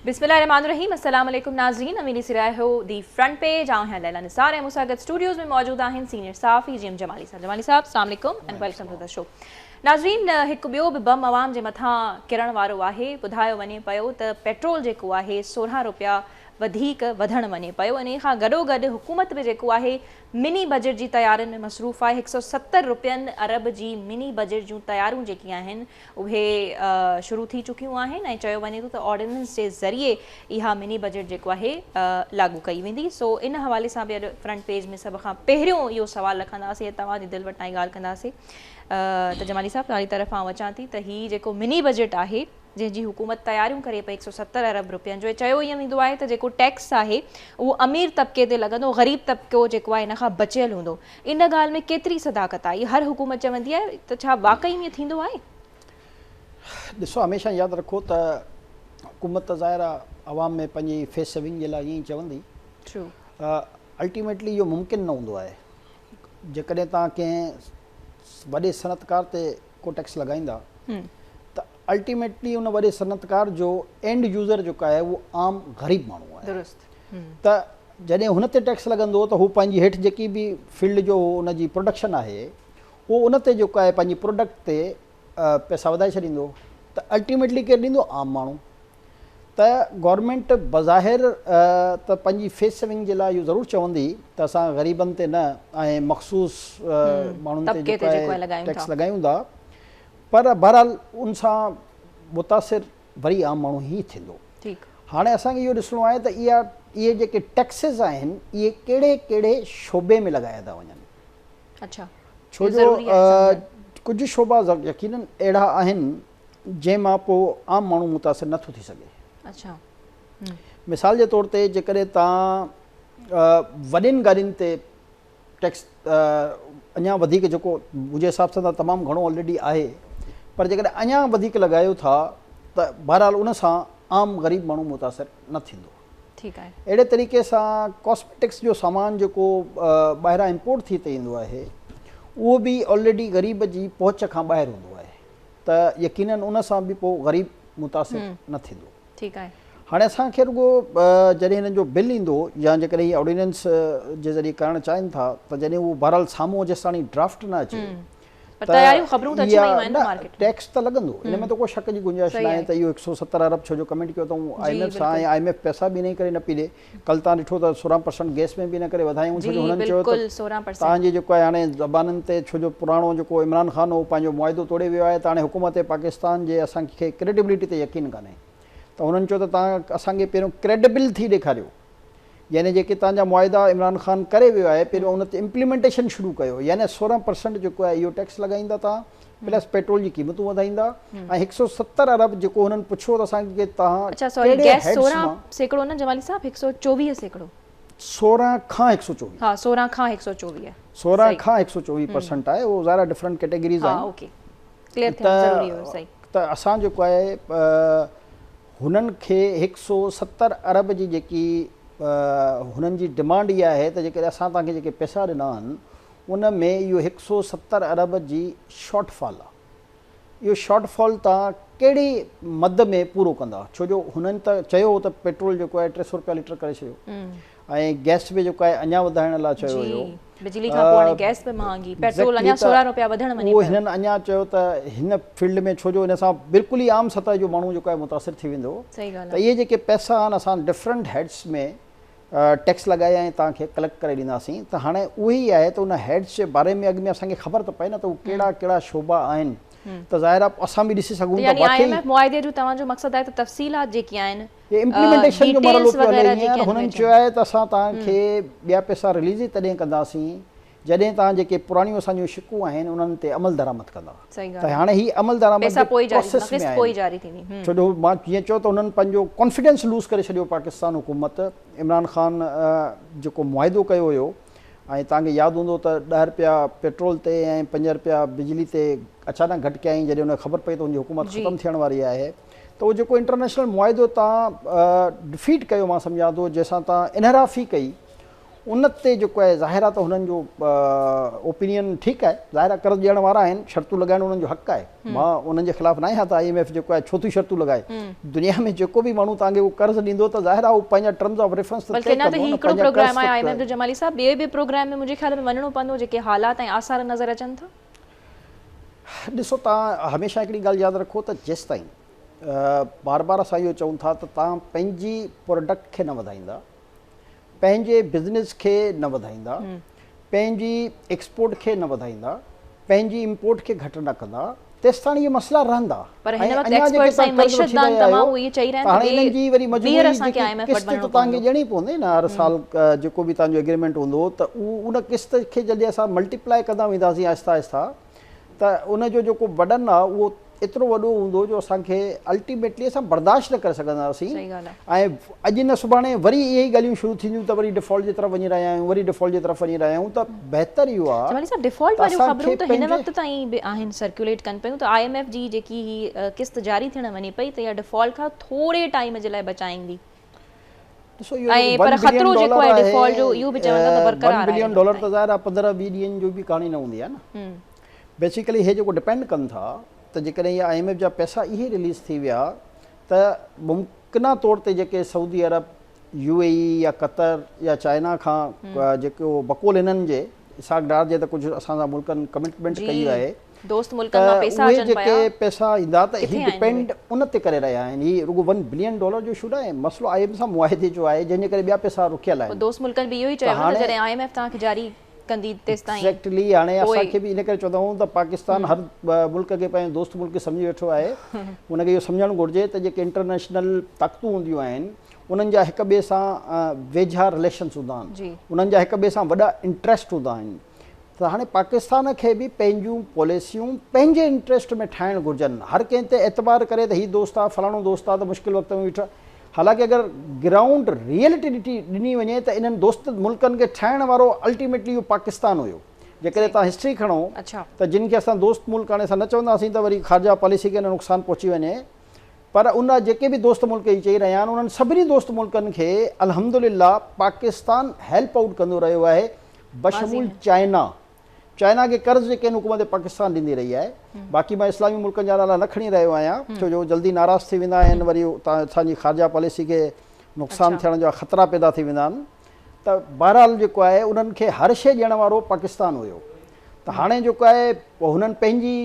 بسم الله الرحمٰن الرحيم السلام عليڪم ناظرين اوهين ڏسي رهيا آهيو the front page آئون آهيان ليلا نثار ۽ مون سان گڏ اسٽوڊيوز ۾ موجود آهن سينيئر صحافي جي ايم جمالي صاحب جمالي صاحب السلام عليڪم and welcome to the show ناظرين هڪ ٻيو به بم عوام جي مٿان ڪرڻ وارو آهي ٻڌايو وڃي پيو ته پيٽرول جيڪو آهي 16 روپيا وڌيڪ وڌڻ وڃي پيو انهي کان گڏو گڏ حڪومت به جيڪو آهي مني بجيٽ جي تيارين ۾ مصروف آهي 170 روپين ارب جي مني بجيٽ جون تياريون جيڪي آهن اهي شروع ٿي چڪيون آهن ۽ چيو وڃي ٿو ته آرڊيننس جي ذريعي اها مني بجيٽ جيڪو آهي لاڳو ڪئي ويندي سو ان حوالي سان به اڄ فرنٽ پيج ۾ سڀ کان پهريون اهو سوال رکنداسين ۽ توهان جي دل وٽان ئي ڳالهه ڪنداسين ته جمالي صاحب توهان جي طرف آئون اچان ٿي ته هي جيڪو مني بجيٽ آهي جنهن جي حڪومت تياريون ڪري پئي 170 ارب رپين جو ۽ چيو ائين ويندو آهي ته جيڪو ٽيڪس آهي اهو امير طبقي تي لڳندو غريب طبقو جيڪو آهي ان کان بچيل هوندو ان ڳالهه ۾ ڪيتري صداقت آهي هر حڪومت چوندي آهي ته ڇا واقعي ائين ٿيندو آهي؟ ڏسو هميشه ياد رکو ته حڪومت ته ظاهر آهي عوام ۾ پنهنجي فيس سيونگ جي لاء ائين ئي چوندي الٽيميٽلي اهو ممڪن نه هوندو آهي جيڪڏهن توهان ڪنهن وڏي صنعتڪار تي ڪو ٽيڪس لڳائيندا ته الٽيميٽلي ان وڏي صنعتڪار جو اينڊ يوزر جيڪو آهي اهو عام غريب ماڻهو آهي ته جڏهن هن تي ٽيڪس لڳندو ته هو پنهنجي هيٺ جيڪي به فيلڊ جو ان جي پروڊڪشن آهي اهو ان تي جيڪو آهي پنهنجي پروڊڪٽ تي پئسا وڌائي ڇڏيندو ته الٽيميٽلي ڪير ڏيندو عام ماڻهو ته گورنمينٽ بظاهر ته پنهنجي فيس سيونگ جي لاء اهو ضرور چوندي ته اسان غريبن تي نه ۽ مخصوص ماڻهن تي جيڪو آهي ٽيڪس لڳايون ٿا پر بهرحال ان سان متاثر وري عام ماڻهو ئي ٿيندو. هاڻي اسان کي اهو ڏسڻو آهي ته اها اهي جيڪي ٽيڪسز آهن اهي ڪهڙي ڪهڙي شعبي ۾ لڳايا ٿا وڃن. ڇو جو ڪجهه شعبا يقينن اهڙا آهن جنهن مان پوء عام ماڻهو متاثر نه ٿو ٿي سگهي. مثال جي طور تي جيڪڏهن توهان وڏين گاڏين تي ٽيڪس اڃا وڌيڪ جيڪو منهنجي حساب سان ته تمام گهڻو آلريڊي آهي پر جيڪڏهن اڃا وڌيڪ لڳايو ٿا ته بهرحال ان سان عام غريب ماڻهو متاثر نه ٿيندو. ٺيڪ آهي. اهڙي طريقي سان ڪاسميٽڪس جو سامان جيڪو ٻاهران امپورٽ ٿي ته ايندو آهي اهو به آلريڊي غريب جي پهچ کان ٻاهر هوندو آهي ته يقينن ان سان به پوء غريب متاثر نه ٿيندو. ٺيڪ آهي. هاڻي اسان کي رڳو جڏهن هنن جو بل ايندو يا جيڪڏهن هي آرڊيننس جي ذريعي ڪرڻ چاهين ٿا ته جڏهن اهو بهرحال سامهون جيستاڻي ڊرافٽ نه اچي ته تياريون خبرون ته اچي ويون آهن نه مارڪيٽ ۾ ٽيڪس ته لڳندو ان ۾ ته ڪو شڪ جي گنجائش ناهي ته اهو 170 ارب ڇو جو ڪميٽ ڪيو اٿئون I M F سان ۽ I M F پئسا به انهي ڪري نه پئي ڏي ڪل تان ڏٺو ته 16% گئس ۾ به ان ڪري وڌايائون ڇو جو هنن چيو ته توهان جي جيڪو آهي هاڻي زبانن تي ڇو جو پراڻو جيڪو عمران خان هو پنهنجو معاهدو توڙي ويو آهي ته هاڻي حڪومت پاڪستان جي اسان کي ڪريڊبلٽي تي يقين ڪانهي ته هنن چيو ته توهان اسان کي پهريون ڪريڊبل ٿي ڏيکاريو يعني جيڪي توهان جا معاهدا عمران خان ڪري ويو آهي پهريون ان تي امپليمينٽيشن شروع ڪيو يعني 16% جيڪو آهي اهو ٽيڪس لڳائيندا توهان پلس پيٽرول جي قيمتون وڌائيندا ۽ 170 ارب جيڪو هنن پڇيو ته اسان کي توهان اڇا سوري گئس 16% نه جمالي صاحب 124% 16 کان 124 ها 16 کان 124 16 کان 124% آهي اهو ظاهر ڊفرنٽ ڪيٽيگريز آهن ها اوڪي ڪليئر ٿيڻ ضروري هو صحيح ته اسان جيڪو آهي هنن کي 170 ارب جي جيڪي هنن جي ڊمانڊ اها آهي ته جيڪڏهن اسان توهان کي جيڪي پئسا ڏنا آهن ان ۾ اهو 170 ارب جي شارٽ فال آهي اهو شارٽ فال توهان ڪهڙي مد ۾ پورو ڪندا ڇو جو هنن ته چيو هو ته پيٽرول جيڪو آهي 300 روپيا ليٽر ڪري ڇڏيو ۽ گئس به جيڪو آهي اڃا وڌائڻ لاء چيو ويو. بجلي کان پوء هاڻي گئس به مهانگي، پيٽرول اڃا 16 روپيا وڌڻ وڃي پيو. هنن اڃا چيو ته هن فيلڊ ۾ ڇو جو ان سان بلڪل ئي عام سطح جو ماڻهو جيڪو آهي متاثر ٿي ويندو ته اهي جيڪي پئسا آهن اسان ڊفرنٽ هيڊس ۾ ٽيڪس لڳائي ۽ توهان کي ڪليڪٽ ڪري ڏينداسين ته هاڻي اهو ئي آهي ته ان هيڊس جي باري ۾ اڳ ۾ اسان کي خبر ته پئي نه ته اهي ڪهڙا ڪهڙا شعبا آهن ته ظاهر آهي اسان به ڏسي سگهون ته يعني I M F معاهدي جو توهان جو مقصد آهي ته تفصيلات جيڪي آهن هي امپليمينٽيشن جو مرحلو پيو هلي هينئر هنن چيو آهي ته اسان توهان کي ٻيا پئسا رليز ئي تڏهن ڪنداسين جڏهن توهان جيڪي پراڻيون اسان جون شقون آهن انهن تي عمل درآمد ڪندا ته هاڻي هي عمل درآمد جي پروسيس ۾ آهن ڇو جو مان جيئن چيو ته هنن پنهنجو ڪانفيڊنس لوز ڪري ڇڏيو پاڪستان حڪومت عمران خان جيڪو معاهدو ڪيو هيو ۽ توهان کي ياد هوندو ته ڏهه رپيا پيٽرول تي ۽ پنج رپيا بجلي تي اچانڪ گهٽ ڪيائين جڏهن ان کي خبر پئي ته ان جي حڪومت ختم ٿيڻ واري آهي ته اهو جيڪو انٽرنيشنل معاهدو توهان ڊفيٽ ڪيو مان سمجهان ٿو جنهن سان توهان انحرافي ڪئي ان تي جيڪو آهي ظاهر آهي ته هنن جو اوپينين ٺيڪ آهي، ظاهر آهي قرض ڏيڻ وارا آهن، شرطون لڳائڻ انهن جو حق آهي، مان انهن جي خلاف نه آهيان ته I M F جيڪو آهي ڇو ٿي شرطون لڳائي، دنيا ۾ جيڪو به ماڻهو توهان کي ڪو قرض ڏيندو ته ظاهر آهي هو پنهنجا ٽرمز آف ريفرنس ته طئي ڪندو نه، پنهنجا قرض ته I M F جو جمالي صاحب ٻئي به پروگرام ۾ منهنجي خيال ۾ وڃڻو پوندو جيڪي حالات ۽ آثار نظر اچن ٿا. ڏسو توهان هميشه هڪڙي ڳالهه ياد رکو ته جيستائين بار بار اسان اهو چئون ٿا ته توهان پنهنجي پروڊڪٽ کي نه وڌائيندا، پنهنجي بزنس کي نه وڌائيندا، پنهنجي ايڪسپورٽ کي نه وڌائيندا، پنهنجي امپورٽ کي گهٽ نه ڪندا، تيستاڻي اهي مسئلا رهندا. پر هن وقت ايڪسپرٽس ۽ معيشت دان تمام اهي چئي رهيا آهن ته انهن جي وري مجموعي جيڪي قسط ته توهان کي ڏيڻي پوندي نه، هر سال جيڪو به توهان جو ايگريمينٽ هوندو ته اهو ان قسط کي جڏهن اسان ملٽيپلائي ڪندا وينداسين آهستي آهستي ته ان جو جيڪو برڊن آهي اهو ايترو وڏو هوندو جو اسان کي الٽيميٽلي اسان برداشت نه ڪري سگهنداسين ۽ اڄ نه سڀاڻي وري اهي ئي ڳالهيون شروع ٿينديون ته وري ڊيفالٽ جي طرف وڃي رهيا آهيون وري ڊيفالٽ جي طرف وڃي رهيا آهيون ته بهتر اهو آهي جمالي صاحب ڊيفالٽ واريون خبرون ته هن وقت تائين به آهن سرڪيوليٽ ڪن پيون ته I M F جي جيڪي هي قسط جاري ٿيڻ وڃي پئي ته اها ڊيفالٽ کان ٿوري ٽائيم جي لاء بچائيندي ڏسو اهو جيڪو ون بلين ڊالر آهي ون بلين ڊالر ته ظاهر آهي 15 20 ڏينهن جو به ڪهاڻي نه هوندي آهي نه بيسيڪلي هي جيڪو ڊپينڊ ڪن ٿا ته جيڪڏهن اهي I M F جا پئسا اهي رليز ٿي ويا ته ممڪنه طور تي جيڪي سعودي عرب، يو اي اي يا قطر يا چائنا کان جيڪو بقول هنن جي اسحاق ڊار جي ته ڪجهه اسان سان ملڪن ڪمٽمينٽ ڪئي آهي دوست ملڪن مان پئسا اچن پيا اهي جيڪي پئسا ايندا ته هي ڊپينڊ ان تي ڪري رهيا آهن هي رڳو ون بلين ڊالر جو اشو ناهي مسئلو I M F سان معاهدي جو آهي جنهن جي ڪري ٻيا پئسا رڪيل آهن دوست ملڪن به اهو ئي چيو نه ته جڏهن I M F توهان کي جاري ڪندي تيستائين ايگزيڪٽلي هاڻي اسان کي به ان ڪري چوندا آهيون ته پاڪستان هر ملڪ کي پنهنجو دوست ملڪ سمجهي ويٺو آهي ان کي اهو سمجهڻ گهرجي ته جيڪي انٽرنيشنل طاقتون هونديون آهن انهن جا هڪ ٻئي سان ويجها رليشنس هوندا آهن انهن جا هڪ ٻئي سان وڏا انٽريسٽ هوندا آهن ته هاڻي پاڪستان کي به پنهنجون پاليسيون پنهنجي انٽريسٽ ۾ ٺاهڻ گهرجن هر ڪنهن تي اعتبار ڪري ته هي دوست آهي فلاڻو دوست آهي ته مشڪل وقت ۾ بيٺو حالانڪه اگر گرائونڊ ريئلٽي ڏٺي ڏني وڃي ته انهن دوست ملڪن کي ٺاهڻ وارو الٽيميٽلي اهو پاڪستان هيو. جيڪڏهن توهان هسٽري کڻو ته جن کي اسان دوست ملڪ هاڻي اسان نه چونداسين ته وري خارجه پاليسي کي نه نقصان پهچي وڃي پر ان جيڪي به دوست ملڪ هي چئي رهيا آهن انهن سڀني دوست ملڪن کي الحمدلله پاڪستان هيلپ آئوٽ ڪندو رهيو آهي بشمول چائنا چائنا کي قرض جيڪي آهن حڪومت پاڪستان ڏيندي رهي آهي باقي مان اسلامي ملڪن جا نالا نه کڻي رهيو آهيان ڇو جو جلدي ناراض ٿي ويندا آهن وري اسان جي خارجه پاليسي کي نقصان ٿيڻ جا خطرا پيدا ٿي ويندا آهن ته بهرحال جيڪو آهي انهن کي هر شيء ڏيڻ وارو پاڪستان هيو ته هاڻي جيڪو آهي هنن پنهنجي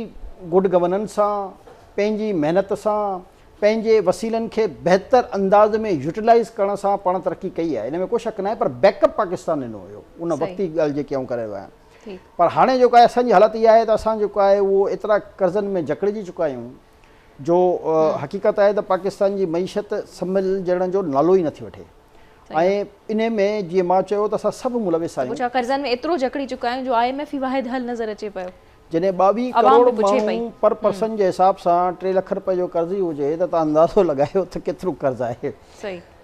گڊ گورننس سان پنهنجي محنت سان پنهنجي وسيلن کي بهتر انداز ۾ يوٽيلائيز ڪرڻ سان پاڻ ترقي ڪئي آهي ان ۾ ڪو شڪ ناهي پر بيڪ اپ پاڪستان ڏنو هيو ان وقتي ڳالهه جيڪي آئون ڪري رهيو آهيان پر هاڻي جيڪو آهي اسان جي حالت اها آهي ته اسان جيڪو آهي اهو ايترا قرضن ۾ جڪڙجي چڪا آهيون جو حقيقت آهي ته پاڪستان جي معيشت سنڀلجڻ جو نالو ئي نٿي وٺي ۽ ان ۾ جيئن مان چيو ته اسان سڀ ملوث آهيون. ڇا قرضن ۾ ايترو جڪڙي چڪا آهيون جو I M F ئي واحد حل نظر اچي پيو. جڏهن 22 ڪروڙ ماڻهو پر پرسن جي حساب سان 3 لک رپئي جو قرضي هجي ته توهان اندازو لڳايو ته ڪيترو قرض آهي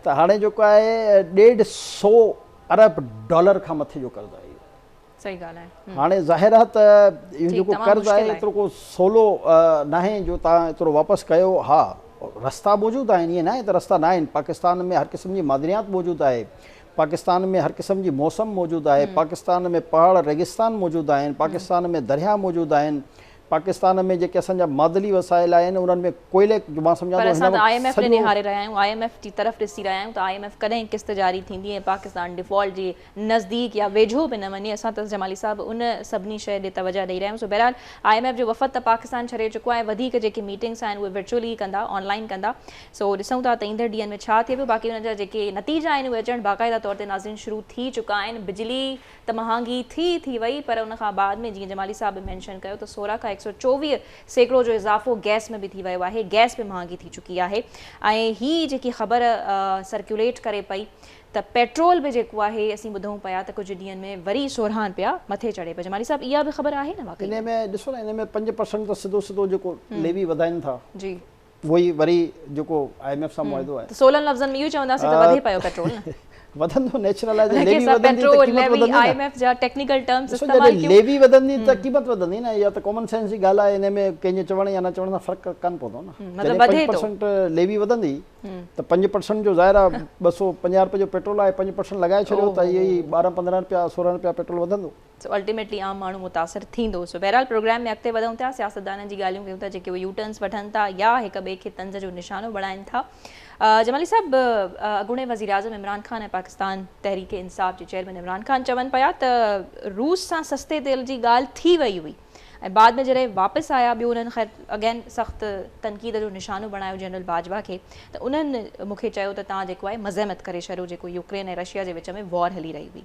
ته هاڻي جيڪو آهي 150 ارب ڊالر کان مٿي جو قرض آهي اهو. صحيح ڳالهه آهي. هاڻي ظاهر آهي ته اهو جيڪو قرض آهي ايترو ڪو سولو ناهي جو توهان ايترو واپس ڪيو ها رستا موجود آهن ائين ناهي ته رستا ناهن پاڪستان ۾ هر قسم جي معدنيات موجود آهي پاڪستان ۾ هر قسم جي موسم موجود آهي، پاڪستان ۾ پهاڙ ريگستان موجود آهن، پاڪستان ۾ درياهه موجود آهن، پاڪستان ۾ جيڪي اسان جا معدني وسائل آهن انهن ۾ ڪوئلي جو مان سمجهان ٿو هن وقت سڄو. پر اسان ته I M F ڏي نهاري رهيا آهيون، I M F جي طرف ڏسي رهيا آهيون ته I M F ڪڏهن قسط جاري ٿيندي ۽ پاڪستان ڊيفالٽ جي نزديڪ يا ويجهو به نه وڃي، اسان ته جمالي صاحب ان سڀني شيء ڏي توجهه ڏئي رهيا آهيون، سو بهرحال I M F جو وفد ته پاڪستان ڇڏي چڪو آهي، وڌيڪ جيڪي ميٽنگس آهن اهي ورچوئلي ئي ڪندا، آن لائين ڪندا. سو ڏسون ٿا ته ايندڙ ڏينهن ۾ ڇا ٿئي پيو باقي ان جا جيڪي نتيجا آهن اهي اچڻ باقاعده طور تي ناظرين شروع ٿي چڪا آهن بجلي ته مهانگي ٿي ٿي وئي پر ان کان بعد ۾ جيئن جمالي صاحب به مينشن ڪيو ته 16 کان 124% جو اضافو گئس ۾ به ٿي ويو آهي گئس به مهانگي ٿي چڪي آهي ۽ هي جيڪي خبر سرڪيوليٽ ڪري پئي ته پيٽرول به جيڪو آهي اسين ٻڌون پيا ته ڪجهه ڏينهن ۾ وري 16 رپيا مٿي چڙهي پيو جمالي صاحب اها به خبر آهي نه واقعي انهي ۾ ڏسو نه انهي ۾ 5% ته سڌو سڌو جيڪو ليوي وڌائين ٿا جي اهو ئي وري جيڪو I M F سان معاهدو آهي. ته سولن لفظن ۾ اهو چونداسين ته وڌي پيو پيٽرول نه. وڌندو نيچرل آهي ته ليوي وڌندي ته قيمت وڌندي نه. I M F جا ٽيڪنيڪل ٽرمز استعمال ڪيون. ليوي وڌندي ته قيمت وڌندي نه، اها ته ڪامن سينس جي ڳالهه آهي، ان ۾ ڪنهن جي چوڻ يا نه چوڻ سان فرق ڪانه پوندو نه. مطلب وڌي ٿو. 5% ليوي وڌندي ته 5% جو ظاهر آهي 250 رپئي جو پيٽرول آهي، 5% لڳائي ڇڏيو ته اهي ئي 12 15 رپيا 16 رپيا پيٽرول وڌندو. سو الٽيميٽلي عام ماڻهو متاثر ٿيندو. سو بهرحال پروگرام ۾ اڳتي وڌون ٿا، سياستدانن جي ڳالهيون ڪيون ٿا جيڪي اهي يو ٽرنس وٺن ٿا يا هڪ ٻئي کي طنز جو نشانو بڻائن ٿا. جمالي صاحب، اڳوڻي وزيراعظم عمران خان ۽ پاڪستان تحريڪ انصاف جي چيئرمين عمران خان چون پيا ته روس سان سستي تيل جي ڳالهه ٿي وئي هئي ۽ بعد ۾ جڏهن واپس آيا ٻيو انهن خير اگين سخت تنقيد جو نشانو بڻايو جنرل باجوا کي ته انهن مون کي چيو ته توهان جيڪو آهي مزاحمت ڪري ڇڏيو جيڪو يوڪرين ۽ رشيا جي وچ ۾ وار هلي رهي هئي.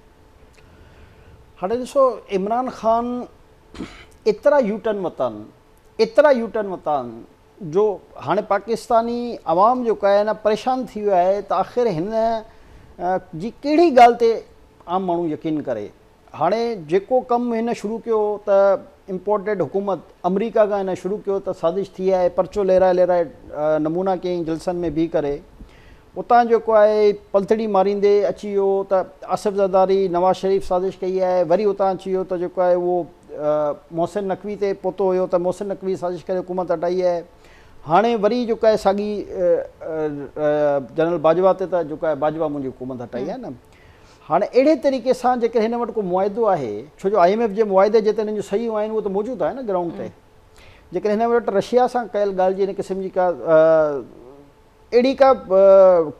هاڻي ڏسو عمران خان ايترا يوٽرن ورتا آهن، ايترا يوٽرن ورتا آهن جو هاڻي پاڪستاني عوام جيڪو آهي نه پريشان ٿي ويو آهي ته آخر هن جي ڪهڙي ڳالهه تي عام ماڻهو يقين ڪري. هاڻي جيڪو ڪم هن شروع ڪيو ته امپورٽيڊ حڪومت آمريڪا کان هن شروع ڪيو ته سازش ٿي آهي، پرچو لهرائي لهرائي نمونا ڪيائين جلسن ۾ بيهي ڪري، اتان جيڪو آهي پلٿڙي ماريندي اچي ويو ته آصف زرداري نواز شريف سازش ڪئي آهي، وري اتان اچي ويو ته جيڪو آهي اهو محسن نقوي تي پهتو هيو ته محسن نقوي سازش ڪري حڪومت هٽائي آهي، هاڻي وري جيڪو آهي ساڳي جنرل باجوا تي ته جيڪو آهي باجوا منهنجي حڪومت هٽائي آهي نه. هاڻي اهڙي طريقي سان جيڪڏهن هن وٽ ڪو معاهدو آهي، ڇو جو I M F جي معاهدي جي تي هنن جون صحيحون آهن اهو ته موجود آهي نه گرائونڊ تي، جيڪڏهن هن وٽ رشيا سان ڪيل ڳالهه جي ان قسم جي ڪا اهڙي ڪا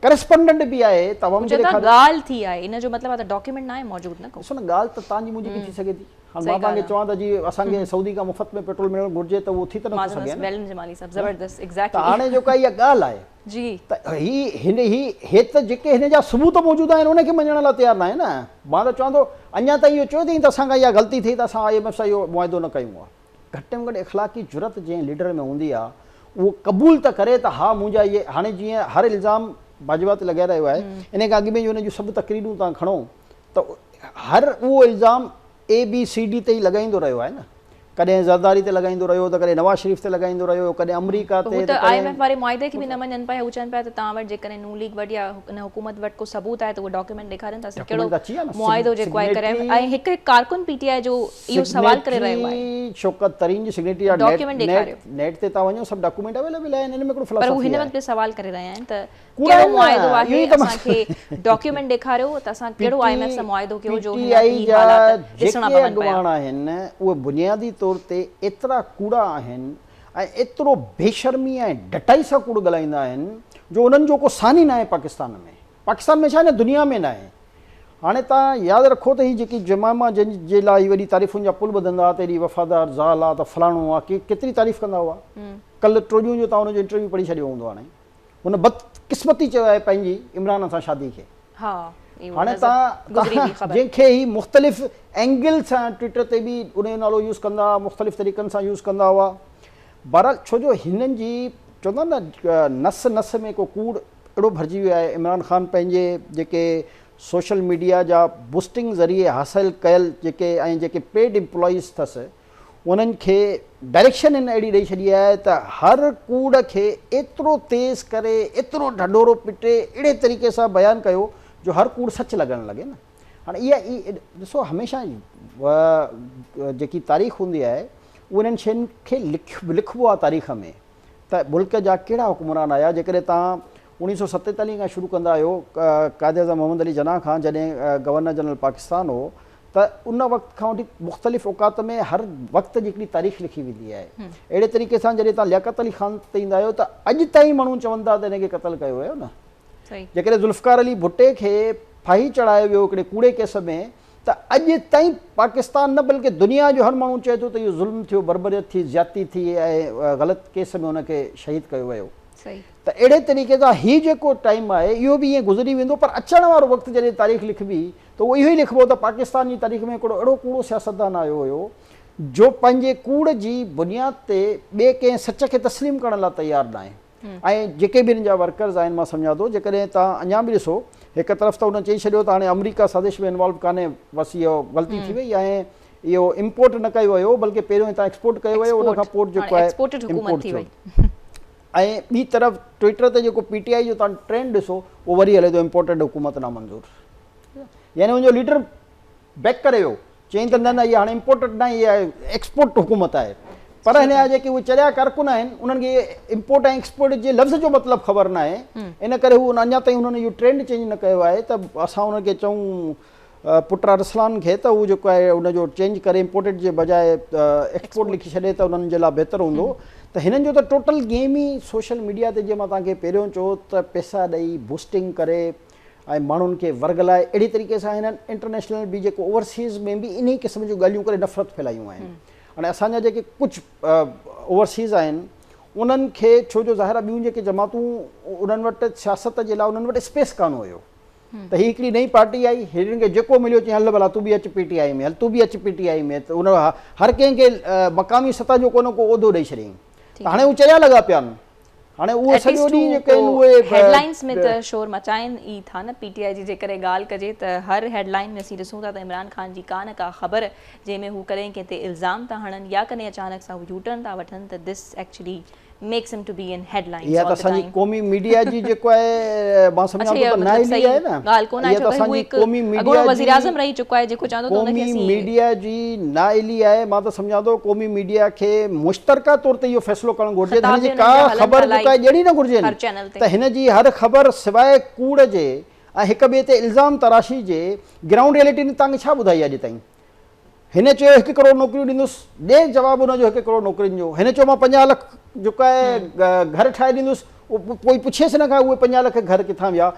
ڪريسپونڊنٽ به آهي ته عوام کي ڏيکاريو. ڳالهه ٿي آهي ان جو مطلب آهي ته ڊاڪيومينٽ ناهي موجود نه ڪو. ڏسو نه ڳالهه ته توهان جي منهنجي به ٿي سگهي ٿي. هاڻ مان توهان کي چوان ته جي اسان کي سعودي کان مفت ۾ پيٽرول ملڻ گهرجي ته اهو ٿي ته نٿو سگهي نه. ويل جمالي صاحب زبردست ايگزيڪٽلي. ته هاڻي جيڪا اها ڳالهه آهي جي ته هي هن هي هي ته جيڪي هن جا ثبوت موجود آهن ان کي مڃڻ لاء تيار ناهي نه. مان ته چوان ٿو اڃا تائين اهو چيو اٿئي ته اسان کان اها غلطي ٿي ته اسان I M F سان اهو معاهدو نه ڪيون ها. گهٽ ۾ گهٽ اخلاقي جرئت جنهن ليڊر ۾ هوندي آ اهو قبول ته ڪري ته ها منهنجا اهي هاڻي جيئن هر الزام باجوا تي لڳائي رهيو آهي ان کان اڳ ۾ جو ان جون سڀ تقريرون توهان کڻو ته هر اهو الزام اي بي سي ڊي تي ئي لڳائيندو رهيو آهي نه ڪڏهن زرداري تي لڳائيندو رهيو ته ڪڏهن نواز شريف تي لڳائيندو رهيو ڪڏهن آمريڪا تي هو ته I M F واري معاهدي کي به نه مڃن پيا هو چون پيا ته توهان وٽ جيڪڏهن نون ليگ وٽ يا ان حڪومت وٽ ڪو ثبوت آهي ته اهو ڊاڪيومينٽ ڏيکارين ته اسان ڪهڙو معاهدو جيڪو آهي ڪري ۽ هڪ هڪ ڪارڪن پي ٽي آء جو اهو سوال ڪري رهيو آهي. سگنيٽري شوڪت ترين جي سگنيٽري آهي ڊاڪيومينٽ ڏيکاريو. نيٽ تي توهان وڃو سڀ ڊاڪيومينٽ اويليبل آهن ان ۾ ڪهڙو پر هو فلاسافي هن آهي. وقت به سوال ڪري رهيا آهن ته ڪوڙا ڪهڙو آهن نه معاهدو اهو آهي ئي ته اسان کي ڊاڪيومينٽ ڏيکاريو ته اسان پي ڪهڙو I M F ٽي سان معاهدو پي ڪيو جو ٽي هن آء هي جا حالات ڏسڻا جيڪي پون پيا. اڳواڻ آهن اهي بنيادي طور تي ايترا ڪوڙا آهن ۽ ايترو بيشرمي ۽ ڊٽائي سان ڪوڙ ڳالهائيندا آهن جو انهن جو ڪو ثاني ناهي پاڪستان ۾ پاڪستان ۾ ڇا هن دنيا ۾ ناهي. هاڻي توهان ياد رکو ته هي جيڪي جمائما جنهن جي لاء هي وڏي تعريفن جا پل ٻڌندا ها ته ايڏي وفادار زال آ ته فلاڻو آ ڪي ڪيتري تعريف ڪندا هئا. ڪلهه ٽوڄون جو توهان ان جو انٽرويو پڙهي ڇڏيو هوندو هاڻي هن بدقسمتي چيو آهي پنهنجي عمران سان شادي کي. هاڻي توهان جنهن کي هي مختلف اينگل سان ٽوئٽر تي به ان جو نالو يوز ڪندا هئا مختلف طريقن سان يوز ڪندا هئا بهرحال ڇو جو هنن جي چوندا نه نس نس ۾ ڪو ڪوڙ اهڙو ڀرجي ويو آهي عمران خان پنهنجي جيڪي سوشل ميڊيا جا بوسٽنگ ذريعي حاصل ڪيل جيڪي ۽ جيڪي پيڊ امپلائيز اٿس انهن کي ڊائريڪشن هن اهڙي ڏئي ڇڏي آهي ته هر ڪوڙ کي ايترو تيز ڪري ايترو ڍنڍورو پٽي اهڙي طريقي سان بيان ڪيو جو هر ڪوڙ سچ لڳڻ لڳي نه هاڻي اها ڏسو هميشه جيڪي تاريخ هوندي آهي اهو انهن شين کي لکبو آهي تاريخ ۾ ته ملڪ جا ڪهڙا حڪمران آيا، جيڪڏهن توهان 1947 کان شروع ڪندا آهيو قائد اعظم محمد علي جناح کان جڏهن گورنر جنرل پاڪستان هو ته ان وقت کان وٺي مختلف اوقات ۾ هر وقت جي هڪڙي تاريخ لکي ويندي آهي اهڙي طريقي سان جڏهن توهان لياقت علي خان تي ايندا آهيو ته اڄ تائين ماڻهو چون ٿا ته هن کي قتل ڪيو ويو نه جيڪڏهن ذوالفقار علي ڀٽي کي ڦاهي چڙهايو ويو هڪڙي ڪوڙي ڪيس ۾ ته اڄ تائين پاڪستان نه بلڪه دنيا جو هر ماڻهو چئي ٿو ته اهو ظلم ٿيو، بربريت ٿي، زيادتي ٿي ۽ غلط ڪيس ۾ هن کي شهيد ڪيو ويو. ته اهڙي طريقي سان هي جيڪو ٽائيم آهي اهو به ائين گذري ويندو پر اچڻ وارو وقت جڏهن تاريخ لکبي ته اهو اهو ئي لکبو ته پاڪستان جي تاريخ ۾ هڪڙو اهڙو ڪوڙو سياستدان آيو هيو جو پنهنجي ڪوڙ جي بنياد تي ٻئي ڪنهن سچ کي تسليم ڪرڻ لاء تيار ناهي. ۽ جيڪي به هن جا ورڪرز آهن مان سمجهان ٿو جيڪڏهن توهان اڃا به ڏسو هڪ طرف ته هن چئي ڇڏيو ته هاڻي آمريڪا سازش ۾ انوالو ڪانهي بس اهو غلطي ٿي وئي ۽ اهو امپورٽ نه ڪيو ويو بلڪه پهريون هتان ايڪسپورٽ ڪيو ويو ان کان پوء جيڪو آهي امپورٽ ٿيو ۽ ٻي طرف ٽوئٽر تي جيڪو پي ٽي آء جو توهان ٽرينڊ ڏسو اهو وري هلي ٿو امپورٽيڊ حڪومت نامنظور. يعني ان جو ليڊر بيڪ ڪري ويو، چيائين ته نه نه اها هاڻي امپورٽڊ ناهي اها ايڪسپورٽ حڪومت آهي. پر هن جا جيڪي اهي چريا ڪارڪن آهن انهن کي امپورٽ ۽ ايڪسپورٽ جي لفظ جو مطلب خبر ناهي، ان ڪري هو اڃا تائين انهن اهو ٽرينڊ چينج نه ڪيو آهي ته اسان انهن کي چئون پٽ ارسلان کي ته هو جيڪو آهي ان جو چينج ڪري امپورٽڊ جي بجاء ايڪسپورٽ لکي ڇڏي ته انهن جي لاء بهتر هوندو. ته هنن جو ته ٽوٽل گيم ئي سوشل ميڊيا تي جيئن مان توهان کي پهريون چيو ته پئسا ڏئي بوسٽنگ ڪري ۽ ماڻهن کي ورغلائي اهڙي طريقي سان هنن انٽرنيشنل به جيڪو اوورسيز ۾ به انهي قسم جون ڳالهيون ڪري نفرت ڦهلايون آهن. هاڻي اسان جا جيڪي ڪجهه اوورسيز آهن انهن کي ڇو جو ظاهر آهي ٻيون جيڪي جماعتون انهن وٽ سياست جي لاء انهن وٽ اسپيس ڪانه هيو ته هي هڪڙي نئين پارٽي آئي هنن کي جيڪو مليو چيائين هل ڀلا تون به اچ پي ٽي آء ۾ هل تون به اچ پي ٽي آء ۾ ته ان هر ڪنهن کي مقامي سطح جو ڪو نه ڪو عهدو ڏئي ڇڏيائين ته هاڻي هو چريا لڳا پيا آهن. هاڻي اهو سڄو ڏينهن جيڪي آهن اهي هيڊلائنز ۾ ته شور مچائين ئي ٿا نه. پي ٽي آء جي جيڪڏهن ڳالهه ڪجي ته هر هيڊلائن ۾ اسين ڏسون ٿا ته عمران خان جي ڪا نه ڪا خبر جنهن ۾ هو ڪڏهن ڪنهن تي الزام ٿا هڻن يا ڪڏهن اچانڪ سان هو يوٽرن ٿا وٺن ته this actually makes him to be in headlines اها ته اسان جي قومي ميڊيا جي جيڪو آهي مان سمجهان ٿو ته نااهلي آهي نه. ڳالهه ڪونه آهي ڇو ته هو هڪ اڳوڻو وزيراعظم رهي چڪو آهي جيڪو چوندو ته ان کي قومي ميڊيا جي نااهلي آهي. مان ته سمجهان ٿو قومي ميڊيا کي مشترڪه طور تي اهو فيصلو ڪرڻ گهرجي ته هن جي ڪا خبر جيڪا آهي ڏيڻي نه گهرجي ته هن جي هر خبر سواء ڪوڙ جي ۽ هڪ ٻئي تي الزام تراشي جي گرائونڊ ريئلٽي هن توهان کي ڇا ٻڌائي اڄ تائين. هن چيو هڪ ڪروڙ نوڪريون ڏيندس، ڏي جواب ان جو هڪ ڪروڙ نوڪرين جو. هن چيو مان 50 لک جيڪو آهي گهر ٺاهي ڏيندس، ڪوئي پڇيس هن کان اهي 50 لک گهر ڪٿان ويا؟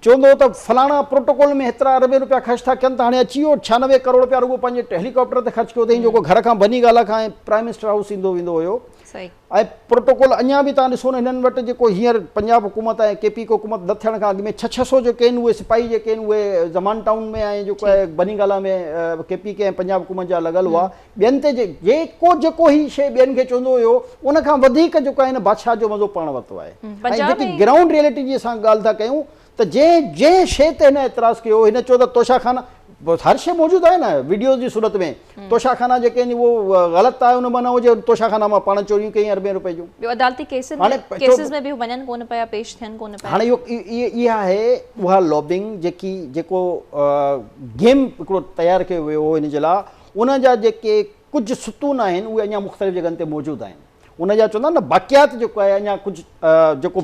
چوندو هو ته فلاڻا پروٽوڪول ۾ هيترا اربين روپيا خرچ ٿا ڪن ته هاڻي اچي ويو 96 ڪروڙ روپيا رڳو پنهنجي هيليڪاپٽر تي خرچ ڪيو اٿئي جيڪو گهر کان بني گالا کان ۽ پرائم منسٽر هائوس ايندو ويندو هيو ۽ پروٽوڪول اڃا به توهان ڏسو نه هنن وٽ جيڪو هينئر پنجاب حڪومت ۽ ڪي پي ڪي حڪومت نه ٿيڻ کان اڳ ۾ ڇهه ڇهه سو جيڪي آهن اهي سپاهي جيڪي آهن اهي زمان ٽائون ۾ ۽ جيڪو آهي بني گالا ۾ ڪي پي ڪي ۽ پنجاب حڪومت جا لڳل هئا. ٻين تي جيڪو جيڪو هي شيء ٻين کي چوندو هيو ان کان وڌيڪ جيڪو آهي هن بادشاهه جو مزو پاڻ ورتو آهي ۽ جيڪي گرائونڊ ريئلٽي جي اسان ڳالهه ٿا ڪيون ته جنهن جنهن شيء تي هن اعتراض ڪيو هن چيو ته توشا خانه هر شيء موجود آهي نه وڊيوز جي صورت ۾ توشا خانه جيڪي آهن اهو غلط آهي ان مان نه هجي توشا خانه مان پاڻ چوريون ڪيائين اربين روپين جون. ٻيو عدالتي ڪيسز ۾ به هو وڃن ڪونه پيا پيش ٿين ڪونه پيا. هاڻي اهو اها آهي اها لابنگ جيڪي جيڪو گيم هڪڙو تيار ڪيو ويو هو هن جي لاء ان جا جيڪي ڪجهه ستون آهن اهي اڃا مختلف جڳهن تي موجود آهن. ان جا چوندا آهن نه باقيات جيڪو آهي اڃا ڪجهه جيڪو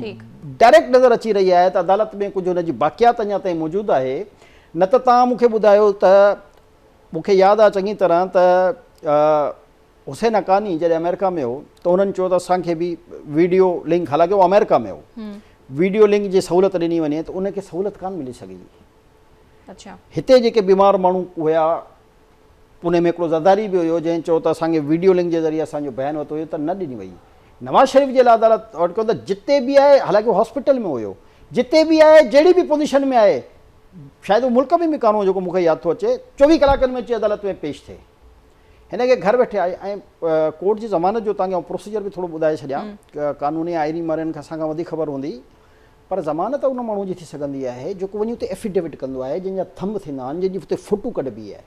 ڊائريڪٽ نظر اچي رهي آهي ته عدالت ۾ ڪجهه ان جي باقيات اڃا تائين موجود آهي. نه ته توهان مون کي ٻڌايو ته مون کي ياد آهي چڱي طرح ته حسين حقاني جڏهن آمريڪا ۾ هو ته انهن چيو ته اسان کي به ويڊيو لنڪ حالانڪه هو آمريڪا ۾ هو ويڊيو لنڪ جي سهولت ڏني وڃي ته ان کي سهولت ڪانه ملي سگهي. هتي جيڪي بيمار ماڻهو هيا ان ۾ هڪڙو زرداري به هيو جنهن چيو ته اسان کي ويڊيو لنڪ جي ذريعي اسان جو بيان ورتو ويو ته نه ڏني وئي. نواز شريف جي لاء عدالت آرڊر ڪيو ته جتي به آهي حالانڪه هو هاسپيٽل ۾ هيو جتي به آهي جهڙي به پوزيشن ۾ آهي شايد هو ملڪ ۾ به ڪانه هو جيڪو مون کي ياد ٿو اچي 24 ڪلاڪن ۾ اچي عدالت ۾ پيش ٿئي. هن کي گهر ويٺي آئي ۽ ڪورٽ جي ضمانت جو توهان کي آئون پروسيجر به ٿورو ٻڌائي ڇڏيان قانوني آئيني ماهرن کي اسان کان وڌيڪ خبر هوندي پر ضمانت ان ماڻهو جي ٿي سگهندي آهي جيڪو وڃي اتي افيڊيوٽ ڪندو آهي جنهن جا ٿنب ٿيندا آهن جنهن جي اتي فوٽو ڪڍبي آهي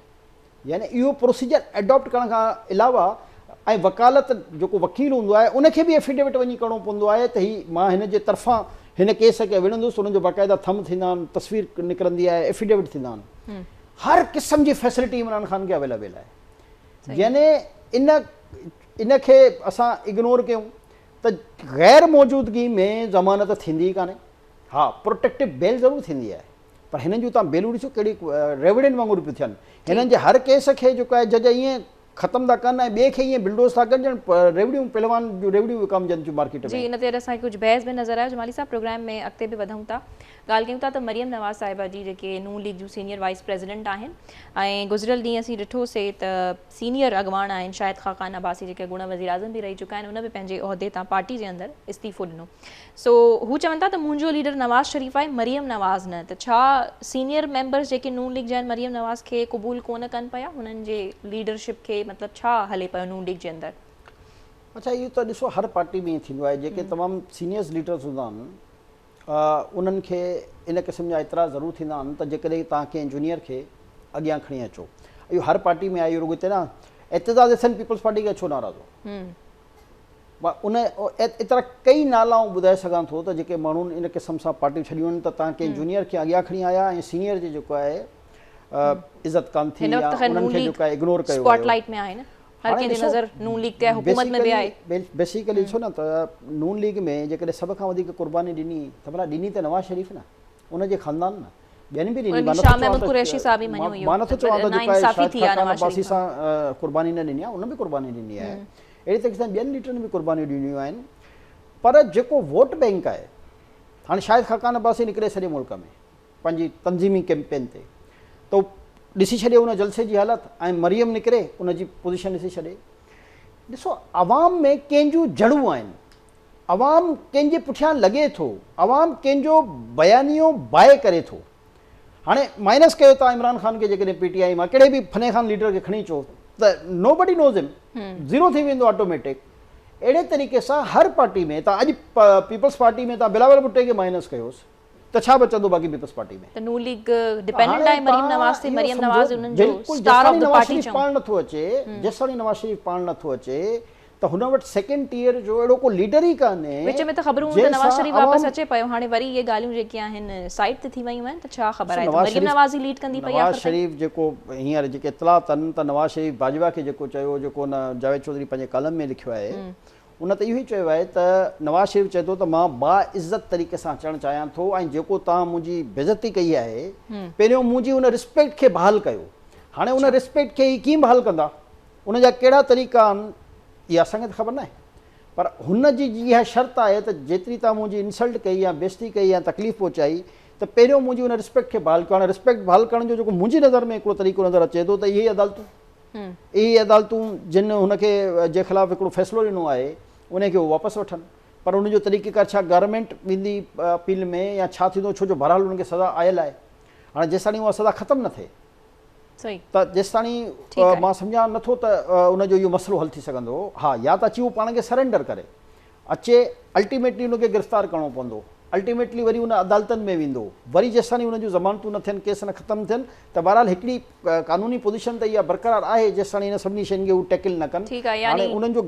يعني اهو پروسيجر اڊاپٽ ڪرڻ کان علاوه ۽ وڪالت جيڪو وڪيل هوندو آهي ان کي به افيڊيوٽ وڃي ڪرڻو پوندو آهي ته هي مان هن جي طرفان هن ڪيس کي وڙهندس ان جو باقاعده ٿنب ٿيندا آهن تصوير نڪرندي آهي افيڊيوٽ ٿيندا آهن هر قسم جي فيسلٽي عمران خان کي اويليبل آهي يعني ان ان کي اسان اگنور ڪيون ته غير موجودگي ۾ ضمانت ٿيندي ئي ڪانهي. ها پروٽيڪٽو بيل ضرور ٿيندي آهي پر هنن جون توهان بيلون ڏسو ڪهڙي ريوڙين وانگر پيون ٿين. هنن جي هر ڪيس کي جيڪو آهي جج ائين ختم ٿا ڪن ۽ ٻئي کي ائين بلڊوز ٿا ڪن ڄڻ ريوڙيون پهلوان جون ريوڙيون وڪامجن ٿيون مارڪيٽ ۾. جي ان تي اڄ اسان کي ڪجهه بحث به نظر آيو جمالي صاحب پروگرام ۾ اڳتي به وڌون ٿا ڳالهه ڪيون ٿا ته مريم نواز صاحبه جي جيڪي نون ليگ جون سينيئر وائيس پريزيڊنٽ آهن ۽ گذريل ڏينهن اسين ڏٺو سي ته سينيئر اڳواڻ آهن شاهد خاقان عباسي جيڪي اڳوڻا وزيراعظم به رهي چڪا آهن ان به پنهنجي عهدي تان پارٽي جي اندر استعيفو ڏنو سو هو چون ٿا ته منهنجو ليڊر نواز شريف آهي مريم نواز نه ته ڇا سينيئر ميمبرز جيڪي نون ليگ جا آهن مريم نواز کي قبول ڪونه ڪن پيا هنن جي ليڊرشپ کي مطلب ڇا هلي پيو نون ليگ جي اندر. اڇا اهو ته ڏسو هر پارٽي ۾ ائين ٿيندو آهي جيڪي تمام سينيئرز ليڊرز هوندا آهن انهن کي ان قسم جا اعتراض ضرور ٿيندا آهن ته جيڪڏهن توهان ڪنهن جونيئر کي اڳيان کڻي اچو اهو هر پارٽي ۾ آهي اهو رڳو هتي نه اعتزاز احسن پيپلز پارٽي کان ڇو ناراض هو ان ايترا ڪئي نالا آئون ٻڌائي سگهان ٿو ته جيڪي ماڻهن ان قسم سان پارٽيون ڇڏيون آهن ته توهان ڪنهن جونيئر کي اڳيان کڻي آيا ۽ سينيئر جي جيڪو آهي عزت ڪانه ٿي يا انهن کي جيڪو آهي اگنور ڪيو ويو. اسپاٽ لائيٽ ۾ آهي نه هر ڪنهن جي نظر نون ليگ تي آهي حڪومت ۾ به آهي. بيسيڪلي ڏسو نه ته نون ليگ ۾ جيڪڏهن سڀ کان وڌيڪ قرباني ڏني ته ڀلا ڏني ته نواز شريف نه ان جي خاندان نه ٻين به ڏني مان نٿو چوان ته جيڪو آهي شاهد خاقان عباسي سان قرباني نه ڏني آهي ان به قرباني ڏني آهي اهڙي طريقي سان ٻين ليڊرن به قربانيون ڏنيون آهن پر جيڪو ووٽ بينڪ آهي هاڻي شاهد خاقان عباسي نڪري سڄي ملڪ ۾ پنهنجي تنظيمي ڪيمپين تي ته ڏسي ڇڏي ان جلسي جي حالت ۽ مريم نڪري ان جي پوزيشن ڏسي ڇڏي. ڏسو عوام ۾ ڪنهن جون جڙون آهن، عوام ڪنهن جي پٺيان لڳي ٿو، عوام ڪنهن جو بيانيو باء ڪري ٿو. هاڻي مائنس ڪيو تان عمران خان کي جيڪڏهن پي ٽي آء مان ڪهڙي به فني خان ليڊر کي کڻي اچو ته نو بڊي نوز هم، زيرو ٿي ويندو آٽوميٽڪ. اهڙي طريقي سان هر پارٽي ۾ تان اڄ پيپلز پارٽي ۾ تان بلاول ڀٽي کي مائنس ڪيوس ته ڇا بچندو باقي پيپلز پارٽي ۾. ته نون ليگ ڊپينڊنٽ آهي مريم نواز تي، مريم نواز انهن جو اسٽار آف the party چئون. پاڻ نٿو اچي، جيستاڻي نواز شريف پاڻ نٿو اچي ته هن وٽ سيڪنڊ ٽيئر جو اهڙو ڪو ليڊر ئي ڪانهي. وچ ۾ ته خبرون هيون ته نواز شريف واپس اچي پيو، هاڻي وري اهي ڳالهيون جيڪي آهن سائيڊ تي ٿي ويون آهن ته ڇا خبر آهي ته مريم نواز ئي ليڊ ڪندي پئي آخر تائين. نواز شريف جيڪو هينئر جيڪي اطلاعات آهن ته نواز شريف باجوا کي جيڪو چيو جيڪو هن جاويد چوڌري پنهنجي ڪالم ۾ لکيو آهي ان ته اهو ئي چيو آهي ته نواز شريف چئي ٿو ته مان باعزت طريقي سان اچڻ چاهيان ٿو ۽ جيڪو توهان منهنجي بيعزتي ڪئي آهي پهريون منهنجي ان رسپيڪٽ کي بحال ڪيو. هاڻي ان رسپيڪٽ کي هي ڪيئن بحال ڪندا ان جا ڪهڙا طريقا آهن اها اسان کي ته خبر ناهي پر هن جي اها شرط آهي ته جيتري توهان منهنجي انسلٽ ڪئي يا بيعزتي ڪئي يا تڪليف پهچائي ته پهريون منهنجي ان رسپيڪٽ کي بحال ڪيو. هاڻي رسپيڪٽ بحال ڪرڻ جو جيڪو منهنجي نظر ۾ هڪڙو طريقو نظر اچي ٿو ته اهي عدالتون اهي عدالتون جن هن کي جي خلاف هڪڙو فيصلو ڏنو آهي انهي کي هو واپس وٺن پر ان جو طريقيڪار ڇا گورنمينٽ ويندي اپيل ۾ يا ڇا ٿيندو ڇو جو بهرحال انهن کي سزا آيل آهي هاڻي جيستاڻي اها سزا ختم نه ٿئي ته جيستاڻي مان سمجهان نٿو ته ان جو اهو مسئلو حل ٿي سگهندو. ها يا ته اچي هو پاڻ کي سرينڊر ڪري اچي الٽيميٽلي ان کي گرفتار ڪرڻو پوندو الٽيميٽلي وري ان عدالتن ۾ ويندو وري جيستاڻي ان جون ضمانتون نه ٿين ڪيس نه ختم ٿين ته بهرحال هڪڙي قانوني پوزيشن ته اها برقرار آهي جيستاڻي ان سڀني شين کي هو ٽيڪل نه ڪن ٺيڪ آهي يعني هاڻي انهن جو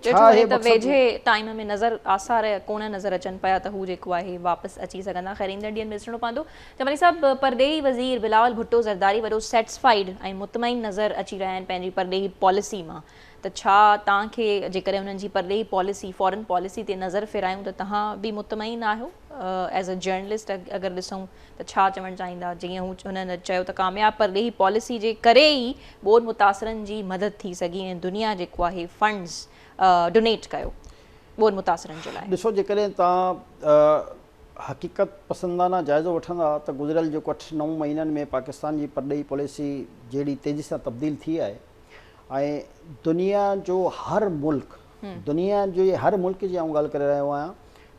ڇا آهي مقصد ويجهي ٽائيم ۾ نظر آثار ڪونه نظر اچن پيا ته هو جيڪو آهي واپس اچي سگهندا خير ايندڙ ڏينهن ۾ ڏسڻو پوندو. جمالي صاحب پرڏيهي وزير بلاول ڀٽو زرداري وڏو سيٽسفائيڊ ۽ مطمئن نظر اچي رهيا آهن پنهنجي پرڏيهي پاليسي مان ته ڇا توهان کي جيڪڏهن انهن جي پرڏيهي پاليسي فارن پاليسي تي نظر ڦيرايون ته توهان به مطمئن آهيو ايز ا جرنلسٽ اگر ڏسون ته ڇا چوڻ چاهيندا جيئن هو هنن چيو ته ڪامياب پرڏيهي پاليسي جي ڪري ئي ٻوڏ متاثرن جي مدد ٿي سگهي ۽ دنيا جيڪو آهي فنڊز ڊونيٽ ڪيو ٻوڏ متاثرن جي لاء. ڏسو جيڪڏهن توهان حقيقت پسندانه جائزو وٺندا ته گذريل جيڪو اٺ نو مهينن ۾ پاڪستان جي پرڏيهي پاليسي جهڙي تيزي سان تبديل ٿي آهي ۽ دنيا جو هر ملڪ دنيا جي هر ملڪ جي آئون ڳالهه ڪري رهيو آهيان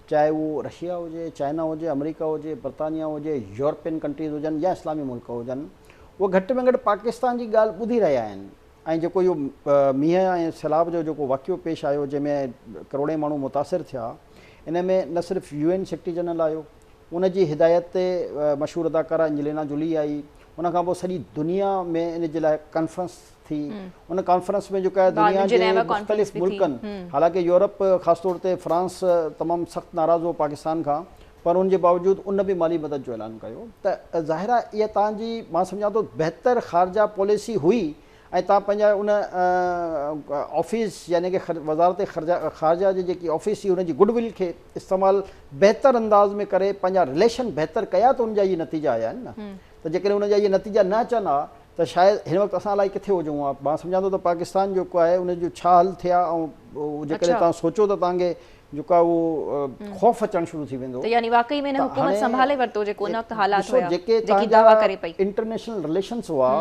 چاهي اهو رشيا هجي چائنا هجي آمريڪا هجي برطانيا هجي يورپين ڪنٽريز هجن يا اسلامي ملڪ هجن اهي گهٽ ۾ گهٽ پاڪستان جي ڳالهه ٻڌي رهيا آهن ۽ جيڪو اهو مينهن ۽ سيلاب جو جيڪو واقعو پيش آيو جنهن ۾ ڪروڙين ماڻهو متاثر ٿيا ان ۾ نه صرف يو اين سيڪريٽري جنرل آيو ان جي هدايت تي مشهور اداڪاره انجلينا جولي آئي ان کان پوء سڄي دنيا ۾ ان جي لاء ڪانفرنس ٿي ان ڪانفرنس ۾ جيڪا دنيا جي مختلف ملڪن حالانڪه يورپ خاص طور تي فرانس تمام سخت ناراض هو پاڪستان کان پر ان جي باوجود ان به مالي مدد جو اعلان ڪيو ته ظاهر آهي اها توهان جي مان سمجهان ٿو بهتر خارجه پاليسي هئي ۽ توهان پنهنجا ان آفيس يعني ڪه وزارت خارجه جي جيڪي آفيس هئي ان جي گڊ will کي استعمال بهتر انداز ۾ ڪري پنهنجا رليشن بهتر ڪيا ته ان جا اهي نتيجا آيا آهن نه ته جيڪڏهن ان جا اهي نتيجا نه اچن ها ته شايد هن وقت اسان الائي ڪٿي هجون ها. مان سمجهان ٿو ته پاڪستان جيڪو آهي ان جو ڇا حل ٿيا ۽ جيڪڏهن توهان سوچو ته توهان کي جيڪو آهي اهو خوف اچڻ شروع ٿي ويندو. ته يعني واقعي ۾ هن حڪومت سنڀالي ورتو جيڪو ان وقت حالات هيا جيڪي دعويٰ ڪري پئي. انٽرنيشنل رليشنز هئا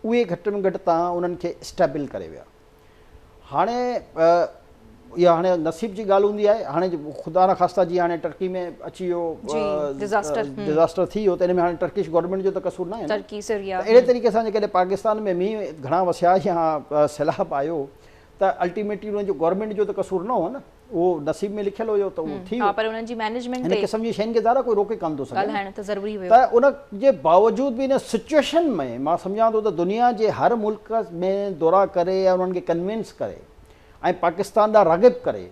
اهي گهٽ ۾ گهٽ توهان انهن کي اسٽيبل ڪري ويا. هاڻي اها هاڻي نصيب جي ڳالهه هوندي آهي هاڻي خدا نخواسته جيئن هاڻي ٽرڪي ۾ اچي ويو ڊزاسٽر ٿي ويو ته ان ۾ هاڻي ٽرڪش گورنمينٽ جو ته قصور ناهي نه ٽرڪي سريا اهڙي طريقي سان جيڪڏهن پاڪستان ۾ مينهن گهڻا وسيا يا سيلاب آيو ته الٽيميٽلي ان جو گورنمينٽ جو ته قصور نه هو نه اهو نصيب ۾ لکيل هيو ته اهو ٿي ويو. ها پر انهن جي مئنيجمينٽ تي هن قسم جي شين کي ظاهر آهي ڪوئي روڪي ڪانه ٿو سگهي ڳالهائڻ ته ضروري هيو. ته ان جي باوجود به ان سچوئيشن ۾ مان سمجهان ٿو ته دنيا جي هر ملڪ ۾ دورا ڪري يا انهن کي ڪنوينس ڪري ۽ پاڪستان ڏانهن راغب ڪري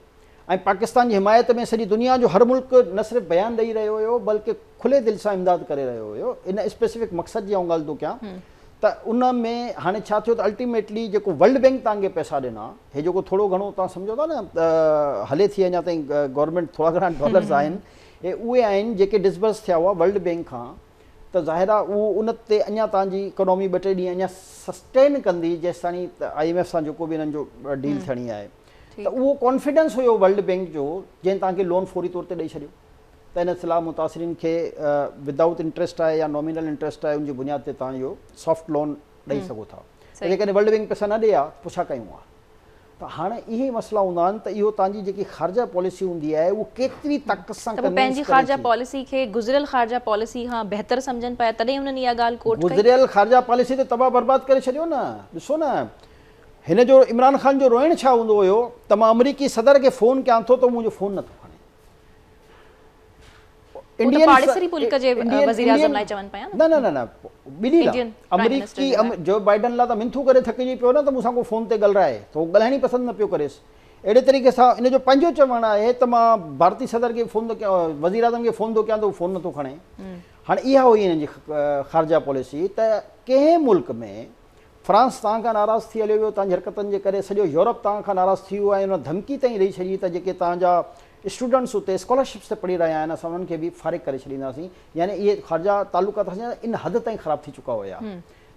۽ پاڪستان جي حمايت ۾ سڄي دنيا جو هر ملڪ نه صرف بيان ڏئي رهيو هيو بلڪه کلي دل سان امداد ڪري رهيو هيو ان اسپيسفڪ مقصد جي آئون ڳالهه ٿو ڪيان. ته ان ۾ هاڻي ڇا ٿيو ته الٽيميٽلي جيڪو ورلڊ بينڪ توهان کي پئسا ڏنا هي جيڪو ٿورو گهڻو توهان سمجهو ٿا نه هلي ٿي اڃا تائين گورنمينٽ ٿورا گهڻا ڊالرز آهن هي اهي آهن جيڪي ڊسبرس ٿيا هئا ورلڊ بينڪ کان ته ظاهر آهي اهو ان تي اڃا توهان جي اڪانومي ٻه ٽي ڏينهن اڃا سسٽين ڪندي جيستاڻي ته I M F سان جيڪو به انهن جو ڊيل ٿيڻي آهي ته اهو ڪانفيڊنس هيو ورلڊ بينڪ جو جنهن توهان کي لون فوري طور تي ڏئي ڇڏيو. ته ان سيلاب متاثرين کي ودائوٽ انٽريسٽ آهي يا نامينل انٽريسٽ آهي ان جي بنياد تي توهان اهو سافٽ لون ڏئي سگهو ٿا ته جيڪڏهن ورلڊ بينڪ پئسا نه ڏئي ها ته پوء ڇا ڪيون ها ته هاڻي اهي مسئلا هوندا آهن ته اهو توهان جي جيڪي خارجه پاليسي هوندي آهي اهو ڪيتري طاقت سان ته پوء پنهنجي خارجه پاليسي کي گذريل خارجه پاليسي کان بهتر سمجهن پيا تڏهن انهن اها ڳالهه ڪوٽ ڪئي. گذريل خارجه پاليسي ته تباهه برباد ڪري ڇڏيو نه ڏسو نه هن جو عمران خان جو روئڻ ڇا هوندو هيو ته مان آمريڪي صدر کي فون ڪيان ٿو ته هو منهنجو فون نٿو کڻي. انڊين پاڙيسري ملڪ جي وزيراعظم لاء چون پيا نه نه نه نه ٻنهي لاء آمريڪي جو بائيڊن لاء ته منٿون ڪري ٿڪجي پيو نه ته مون سان ڪو فون تي ڳالهرائي ته هو ڳالهائڻ ئي پسند نه پيو ڪريس اهڙي طريقي سان ان جو پنهنجو چوڻ آهي ته مان ڀارتي صدر کي فون ٿو ڪيان وزيراعظم کي فون ٿو ڪيان ته هو فون نٿو کڻي هاڻي اها هئي هنن جي خارجه پاليسي ته ڪنهن ملڪ ۾ فرانس توهان کان ناراض ٿي هليو ويو، توهان جي حرڪتن جي ڪري سڄو يورپ توهان کان ناراض ٿي ويو ۽ ان ڌمڪي تائين ڏئي ڇڏي ته جيڪي توهان جا اسٽوڊنٽس اتي اسڪالرشپس تي پڙهي رهيا آهن اسان انهن کي به فارغ ڪري ڇڏينداسين يعني اهي خارجه تعلقات اسان جا ان حد تائين خراب ٿي چڪا هيا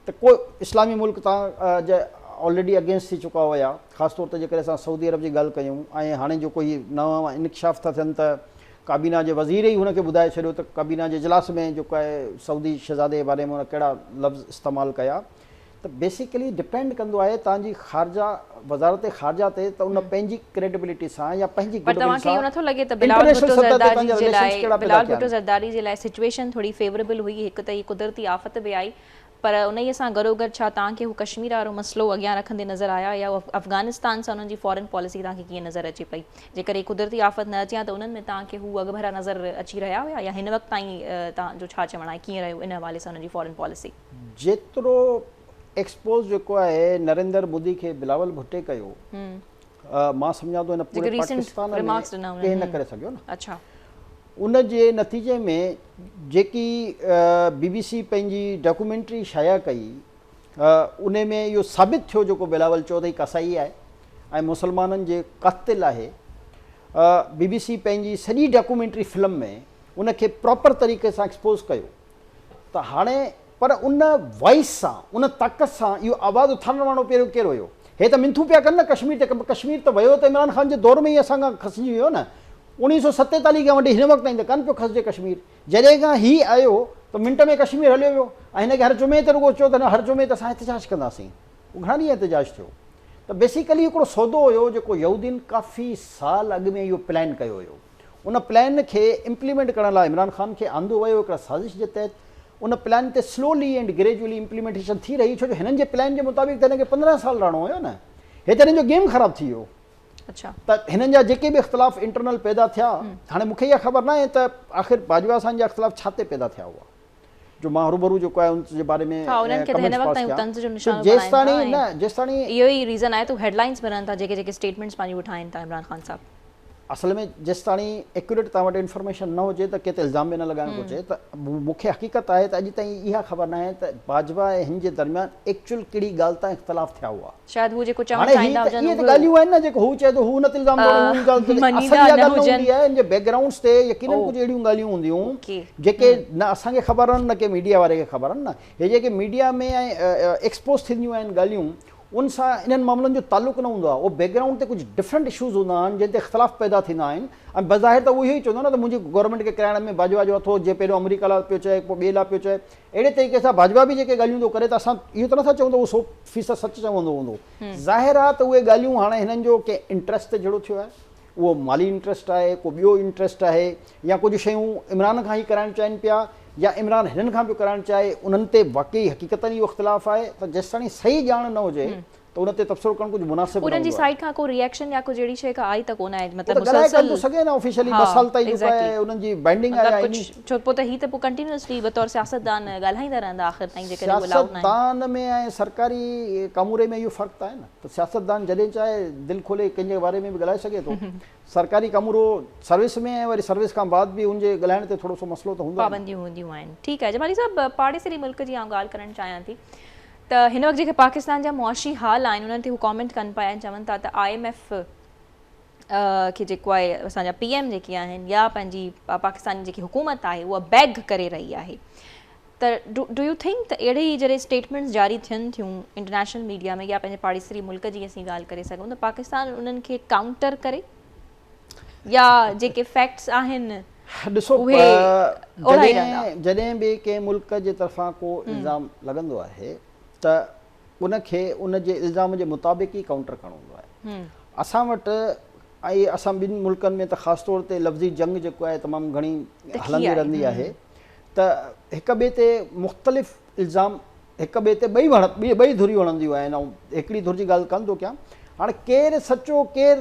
ته ڪو اسلامي ملڪ توهان جي آلريڊي اگينسٽ ٿي چڪا هيا خاص طور تي جيڪڏهن اسان سعودي عرب جي ڳالهه ڪيون ۽ هاڻي جيڪو هي نوان انڪشاف ٿا ٿين ته ڪابينا جي وزير ئي هن کي ٻڌائي ڇڏيو ته ڪابينا جي اجلاس ۾ جيڪو آهي سعودي شهزادي جي باري ۾ هن ڪهڙا لفظ استعمال ڪيا ته بيسيڪلي ڊپينڊ ڪندو آهي توهان جي خارجه وزارت خارجه تي ته ان پنهنجي ڪريڊبلٽي سان يا پنهنجي پر گڊ ول توهان کي سان اهو نٿو لڳي ته بلاول انٽرنيشنل ڀٽو سطح تي زرداري پنهنجا جي لاء رليشنز ڪهڙا پيدا بلاول ڪيا ڀٽو آهن. زرداري جي لاء سچويشن ٿوري فيوربل هئي هڪ ته هي قدرتي آفت به آئي پر انهيء سان گڏوگڏ ڇا توهان کي هو ڪشمير وارو مسئلو اڳيان رکندي نظر آيا يا افغانستان سان انهن جي فارن پاليسي توهان کي ڪيئن نظر اچي پئي؟ جيڪڏهن قدرتي آفت نه اچي ها ته انهن ۾ توهان کي هو اڳڀرا نظر اچي رهيا هيا يا هن وقت تائين توهان جو ڇا چوڻ آهي ڪيئن رهيو ان حوالي سان انهن جي فارن پاليسي؟ جيترو ايڪسپوز جيڪو آهي نريندر مودي کي بلاول ڀٽي ڪيو مان سمجهان ٿو هن پوري پاڪستان ۾ ڪنهن نه ڪري سگهيو نه. ان جي نتيجي ۾ جيڪي بي بي سي پنهنجي ڊاڪيومينٽري شايع ڪئي ان ۾ اهو ثابت ٿيو جيڪو بلاول چيو ته هي ڪاسائي آهي ۽ مسلمانن جي قاتل آهي. بي بي سي پنهنجي سڄي ڊاڪيومينٽري فلم ۾ ان کي پراپر طريقي سان ايڪسپوز ڪيو ته هاڻي پر ان وائس سان، ان طاقت سان اهو آواز اٿارڻ وارو پهريون ڪير هيو؟ هي ته منٿون پيا ڪن نه ڪشمير تي، ڪشمير ته ويو ته عمران خان جي دور ۾ ئي اسان کان کسجي ويو نه. 1947 کان وٺي هن وقت تائين ته ڪانه پيو کسجي ڪشمير. جڏهن کان هي آيو ته منٽ ۾ ڪشمير هليو ويو ۽ هن کي هر جمعي تي رڳو چيو ته هر جمعي تي اسان احتجاج ڪنداسين. اهو گهڻا ڏينهن احتجاج ٿيو ته بيسيڪلي هڪڙو سودو هيو جيڪو يهودين ڪافي سال اڳ ۾ اهو پلان ڪيو هيو. ان پلان کي امپليمينٽ ڪرڻ لاء عمران خان کي آندو ويو هڪڙا سازش جي تحت ان پلان تي سلولي اينڊ گريجولي امپليمينٽيشن ٿي رهي ڇو جو هنن جي پلان جي مطابق ته هنن کي 15 سال رهڻو هيو نه هي ته هنن جو گيم خراب ٿي ويو ته هنن جا جيڪي به اختلاف انٽرنل پيدا ٿيا هاڻي مونکي اها خبر ناهي ته آخر باجوا سان جا اختلاف ڇا تي پيدا ٿيا هئا جو مان هروڀرو جيڪو آهي ان جي باري ۾ ها انهن کي ته هن وقت تائين طنز جو نشانو بڻائين ٿا نه جيستاڻي اهو ئي ريزن آهي ته هيڊلائنز ۾ رهن ٿا جيڪي جيڪي اسٽيٽمينٽس پنهنجون ٺاهين ٿا عمران خان صاحب. اصل ۾ جيستاڻي ايڪيوريٽ توهان وٽ انفارميشن نه هجي ته ڪنهن تي الزام به نه لڳائڻ گهرجي ته مون کي حقيقت آهي ته اڄ تائين اها خبر ناهي ته باجوا ۽ هن جي درميان ايڪچوئل ڪهڙي ڳالهه تان اختلاف ٿيا هئا. شايد هو جيڪو چوڻ چاهيندا هجن اهي ته ڳالهيون آهن نه جيڪو هو چئي ٿو هو ان تي الزام ٿو هڻي هو ان ڳالهه تي اصل اها ڳالهه نه هوندي آهي ان جي بيڪ گرائونڊس تي يقينن ڪجهه اهڙيون ڳالهيون هونديون جيڪي نه اسان کي خبر آهن نه ڪنهن ميڊيا واري کي خبر آهن نه هي جيڪي ميڊيا ۾ ۽ ايڪسپوز ٿينديون آهن ڳالهيون ان سان انهن معاملن جو تعلق نه هوندو آهي اهو بيڪ گرائونڊ تي ڪجهه ڊفرنٽ اشوز هوندا آهن جنهن تي اختلاف پيدا ٿيندا آهن ۽ بظاهر ته اهو ئي چوندو نه ته منهنجي گورنمينٽ کي ڪرائڻ ۾ باجوا جو هٿ هو جيئن پهريون آمريڪا لاء پيو چئي پوء ٻئي لاء پيو چئي اهڙي طريقي سان باجوا به جيڪي ڳالهيون ٿو ڪري ته اسان اهو ته نٿا چئون ته اهو سو فيصد سچ چوندو هوندو. ظاهر آهي ته اهي ڳالهيون هاڻي هنن جو ڪنهن انٽريسٽ تي جهيڙو ٿيو آهي، اهو مالي انٽريسٽ آهي، ڪو ٻيو انٽريسٽ آهي يا ڪجهه شيون عمران کان هي ڪرائڻ چاهين پيا يا عمران هنن کان پيو ڪرائڻ چاهي، انهن تي واقعي حقيقتن اهو اختلاف آهي ته جيستاڻي صحيح ڄاڻ نه هجي ته ان تي تبصرو ڪرڻ ڪجهه مناسب نه انهن جي هوندو آهي. سائيڊ کان ڪو ريئيڪشن يا ڪجهه اهڙي شيء ڪا آئي ته ڪونه آهي هو مطلب ته ڳالهائي ڪانه ٿو مسلسل سگهي نه آفيشلي ها ٻه سال تائين جيڪو ايگزيڪٽلي آهي انهن جي بائنڊنگ آهي مطلب آئيني. ڪجهه ڇو پوء ته هي ته پوء ڪنٽينيوسلي بطور سياستدان ڳالهائيندا رهندا آخر تائين جيڪڏهن هو الاؤ ناهن. سياستدان ۾ ۽ سرڪاري ڪاموري ۾ اهو فرق ته آهي نه ته سياستدان جڏهن چاهي دل کولي ڪنهن جي باري ۾ به ڳالهائي سگهي ٿو سرڪاري ڪامورو سروس ۾ ۽ وري سروس کان بعد به ان جي ڳالهائڻ تي ٿورو سو مسئلو ته هوندو آهي نه. پابنديون هونديون آهن. ٺيڪ آهي جمالي صاحب پاڙيسري ملڪ جي آئون ڳالهه ڪرڻ چاهيان ٿي. ته هن وقت جيڪي پاڪستان جا معاشي حال آهن انهن تي هو ڪامينٽ ڪن پيا ۽ چون ٿا ته I M F کي جيڪو آهي اسان جا پي ايم جيڪي آهن يا پنهنجي پاڪستاني جيڪي حڪومت آهي اها بيگ ڪري رهي آهي ته do you think ته اهڙي ئي جڏهن اسٽيٽمينٽس جاري ٿين ٿيون انٽرنيشنل ميڊيا ۾ يا پنهنجي پاڙيسري ملڪ جي اسين ڳالهه ڪري سگهون ته پاڪستان انهن کي ڪائونٽر ڪري يا جيڪي فيڪٽس آهن ڏسو اهي اهڙا ئي رهندا. جڏهن به ڪنهن ملڪ جي طرفان ڪو الزام لڳندو آهي ته ان کي ان جي الزام جي مطابق ئي ڪائونٽر ڪرڻو هوندو آهي. اسان وٽ ۽ اسان ٻن ملڪن ۾ ته خاص طور تي لفظي جنگ جيڪو آهي تمام گهڻي هلندي رهندي آهي ته هڪ ٻئي تي مختلف الزام هڪ ٻئي تي ٻئي ٻئي ڌريون هڻنديون آهن ۽ هڪڙي ڌر جي ڳالهه ڪانه ٿو ڪيان هاڻي ڪير سچو ڪير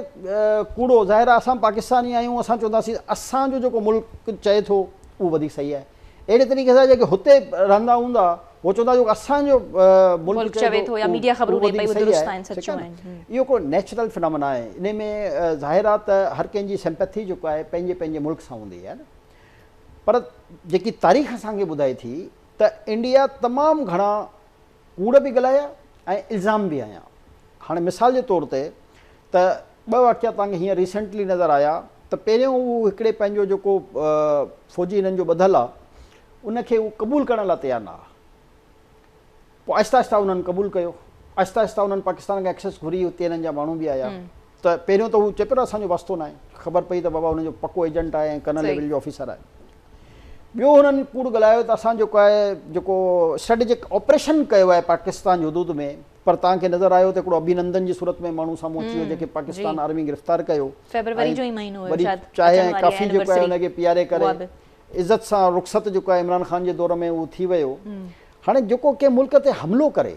ڪوڙو ظاهر آهي اسان پاڪستاني آهيون اسان چونداسين اسان جو جيڪو ملڪ چئي ٿو اهو وڌيڪ صحيح آهي اهڙي طريقي سان جيڪي هتي رهندا هوندا هو چوندا جو اسان جو ملڪ چوي ٿو يا ميڊيا خبرون ڏئي پئي اهي درست آهن سچيون آهن. اهو هڪڙو نيچرل فنامنا آهي انهي ۾ ظاهر آهي ته هر ڪنهن جي سمپٿي جيڪو آهي پنهنجي پنهنجي ملڪ سان هوندي آهي نه پر جيڪي تاريخ اسان کي ٻڌائي ٿي ته انڊيا تمام گهڻا ڪوڙ به ڳالهايا ۽ الزام به هنيا. هاڻي مثال جي طور تي ته ٻه واقعا توهان کي هينئر ريسينٽلي نظر آيا ته پهريون هو هڪڙي پنهنجو جيڪو فوجي هنن جو ٻڌل آ ان کي هو قبول ڪرڻ لاء تيار نه آ. پوء آهستي آهستي انهن قبول ڪيو. آهستي آهستي انهن پاڪستان کان ايڪسيس گهري اتي هنن جا ماڻهو به آيا ته پهريون ته هو چئي پيو نه اسان جو واسطو ناهي. خبر پئي ته بابا هن جو پڪو ايجنٽ آهي ۽ ڪرنل ليول جو آفيسر آهي. ٻيو هنن ڪوڙ ڳالهايو ته اسان جيڪو آهي جيڪو اسٽريٽجڪ آپريشن ڪيو آهي پاڪستان جي حدود ۾ پر توهان کي نظر آيو ته هڪڙو اڀي نندن جي صورت ۾ ماڻهو سامهون اچي ويو جنهن کي پاڪستان آرمي گرفتار ڪيو فيبروري جو ئي مهينو هيو وڏي شايد چاهه اچڻ ۽ واري ڪافي آهي جيڪو آهي اينيورسري ان کي پياري ڪري اها به. عزت سان رخصت جيڪو آهي عمران خان جي دور ۾ اهو ٿي ويو هاڻي جيڪو ڪنهن ملڪ تي حملو ڪري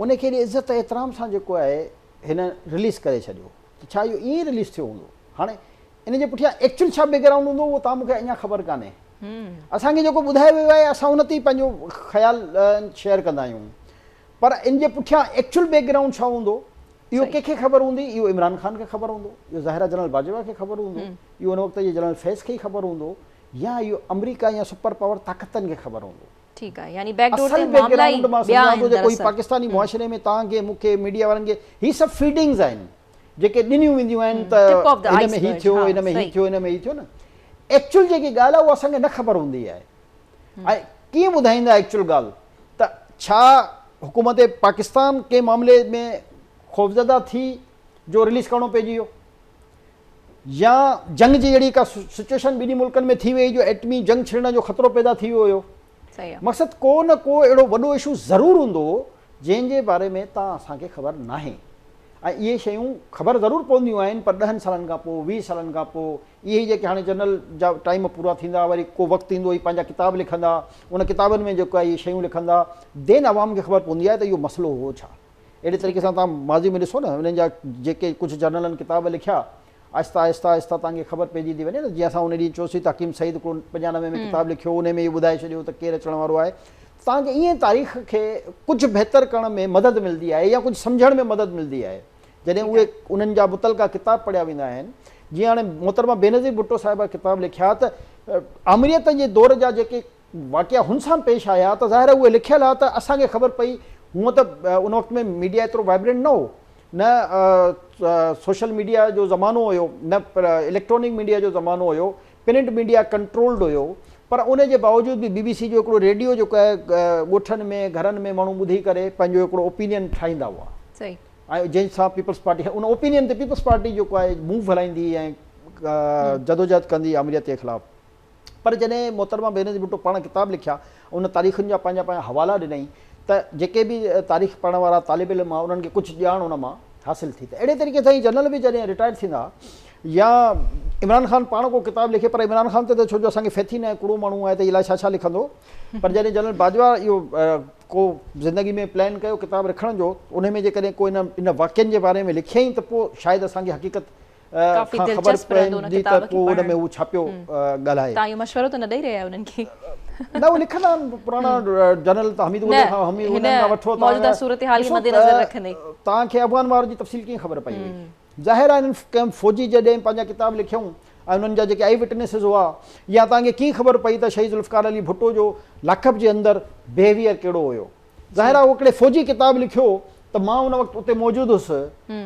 ان کي ايڏي عزت ۽ احترام سان جيڪو آهي هن رليز ڪري ڇڏيو ته ڇا اهو ائين ئي رليز ٿيو هوندو هاڻي ان جي پٺيان ايڪچوئل ڇا بيڪ گرائونڊ هوندو اهو توهان مون کي اڃا خبر ڪانهي. اسان کي جيڪو ٻڌايو ويو آهي اسان ان تي ئي پنهنجو خيال شيئر ڪندا آهيون پر ان جي پٺيان ايڪچوئل بيڪ گرائونڊ ڇا هوندو اهو ڪنهن کي خبر هوندي اهو عمران خان کي خبر هوندو اهو ظاهر آهي جنرل باجوا کي خبر هوندو اهو ان وقت جي جنرل فيض کي ئي خبر هوندو يا اهو آمريڪا يا سپر پاور طاقتن کي خبر هوندو. ٺيڪ آهي يعني بيڪ ڊور اصل تي بيڪ معاملا ئي گرائونڊ مان ٻيا سمجهان ٿو آهن جيڪو هي دراصل. پاڪستاني معاشري ۾ توهان کي مون کي ميڊيا وارن کي هي سڀ فيڊنگز آهن. جيڪي ڏنيون وينديون آهن ته هن ۾ هي ٿيو هن ۾ هي ٿيو هن ۾ هي ٿيو نه ايڪچوئل جيڪي ڳالهه آهي اها اسان کي نه خبر هوندي آهي ۽ ڪيئن ٻڌائيندا ايڪچوئل ڳالهه ته ڇا حڪومت پاڪستان ڪنهن معاملي ۾ خوفزده ٿي جو رليز ڪرڻو پئجي ويو يا جنگ جي اهڙي ڪا سچويشن ٻنهي ملڪن ۾ ٿي وئي جو ايٽمي جنگ ڇڙڻ جو خطرو پيدا ٿي ويو هيو مقصد ڪو نه ڪو اهڙو وڏو اشو ضرور هوندو جنهن جي باري ۾ تان اسان کي خبر ناهي ۽ اهي شيون خبر ضرور پونديون آهن پر ڏهن سالن کان پوء ويهه سالن کان پوء اهي ئي جيڪي هاڻي جنرل جا ٽائيم پورا ٿيندا وري ڪو وقت ايندو هي پنهنجا ڪتاب لکندا ان ڪتابن ۾ جيڪو آهي اهي شيون لکندا دين عوام کي خبر پوندي آهي ته اهو مسئلو هو ڇا اهڙي طريقي سان توهان ماضي ۾ ڏسو نه انهن جا جيڪي ڪجهه جرنلن ڪتاب لکيا آهسته آهسته آهسته توهان کي خبر پئجي ٿي وڃي نه جيئن اسان ان ڏينهن چيوسين ته حڪيم سعيد هڪڙو 95 ۾ ڪتاب لکيو انهي ۾ اهو ٻڌائي ڇڏيو ته ڪير اچڻ وارو آهي توهان کي ائين تاريخ کي ڪجهه بهتر ڪرڻ ۾ مدد ملندي آهي يا ڪجهه سمجهڻ ۾ مدد ملندي آهي جڏهن اهي انهن جا متعلقه ڪتاب پڙهيا ويندا آهن جيئن هاڻي محترمه بينظير ڀٽو صاحبه ڪتاب لکيا ته آمريت جي دور جا جيڪي واقعا هن سان پيش آيا ته ظاهر آهي اهي لکيل ها ته اسان کي خبر پئي هونء ته ان وقت ۾ ميڊيا ايترو وائبرنٽ نه هو نه سوشل ميڊيا جو زمانو هيو نه اليڪٽرانڪ ميڊيا جو زمانو هيو پرنٽ ميڊيا ڪنٽرولڊ هيو پر ان جي باوجود به بي بي سي جو هڪڙو ريڊيو جيڪو آهي ڳوٺن ۾ گهرن ۾ ماڻهو ٻڌي ڪري پنهنجو هڪڙو اوپينين ٺاهيندا هئا ۽ جنهن سان پيپلز پارٽي ان اوپينين تي پيپلز پارٽي جيڪو آهي موو هلائيندي ۽ جدوجهد ڪندي آمريت جي خلاف پر جڏهن محترمه بينظير ڀٽو پاڻ ڪتاب لکيا، ان تاريخن جا پنهنجا پنهنجا حوالا ڏنائين ته جيڪي به تاريخ پڙهڻ وارا طالب علم هئا انهن کي ڪجهه ڄاڻ ان مان حاصل ٿي ته اهڙي طريقي سان هي جنرل به جڏهن رٽائرڊ ٿيندا يا عمران خان پاڻ ڪو ڪتاب لکي پر عمران خان تي ته ڇو جو اسان کي فيٿ ئي ناهي ڪوڙو ماڻهو آهي ته الائي ڇا ڇا لکندو پر جڏهن جنرل باجوا اهو ڪو زندگي ۾ پلان ڪيو ڪتاب لکڻ جو ان ۾ جيڪڏهن ڪو ان واقعن جي باري ۾ لکيائين ته پوء شايد اسان کي حقيقت ڪافي کان خبر دلچسپ رهندو ان پوندي ته ڪتاب کي پوء ان پڙهڻ. ۾ هو ڇا پيو ڳالهائي. توهان اهو مشورو ته نه ڏئي رهيا آهيو انهن کي. نه هو لکندا آهن پراڻا جنرل ته حميد نه گل کان حميد هن انهن کان وٺو موجوده توهان صورتحال کي ڏسو مدنظر ته رکندي. توهان کي افغان وار جي تفصيل ڪيئن خبر پئي هئي. ظاهر آهي انهن ڪنهن فوجي جڏهن پنهنجا ڪتاب لکيائون ۽ انهن جا جيڪي آئي وٽنيسز هئا يا توهان کي ڪيئن خبر پئي ته شهيد ذوالفقار علي ڀٽو جو لاڪ اپ جي اندر بيهيويئر ڪهڙو هيو. ظاهر آهي اهو هڪڙي فوجي ڪتاب لکيو ته مان ان وقت اتي موجود هيس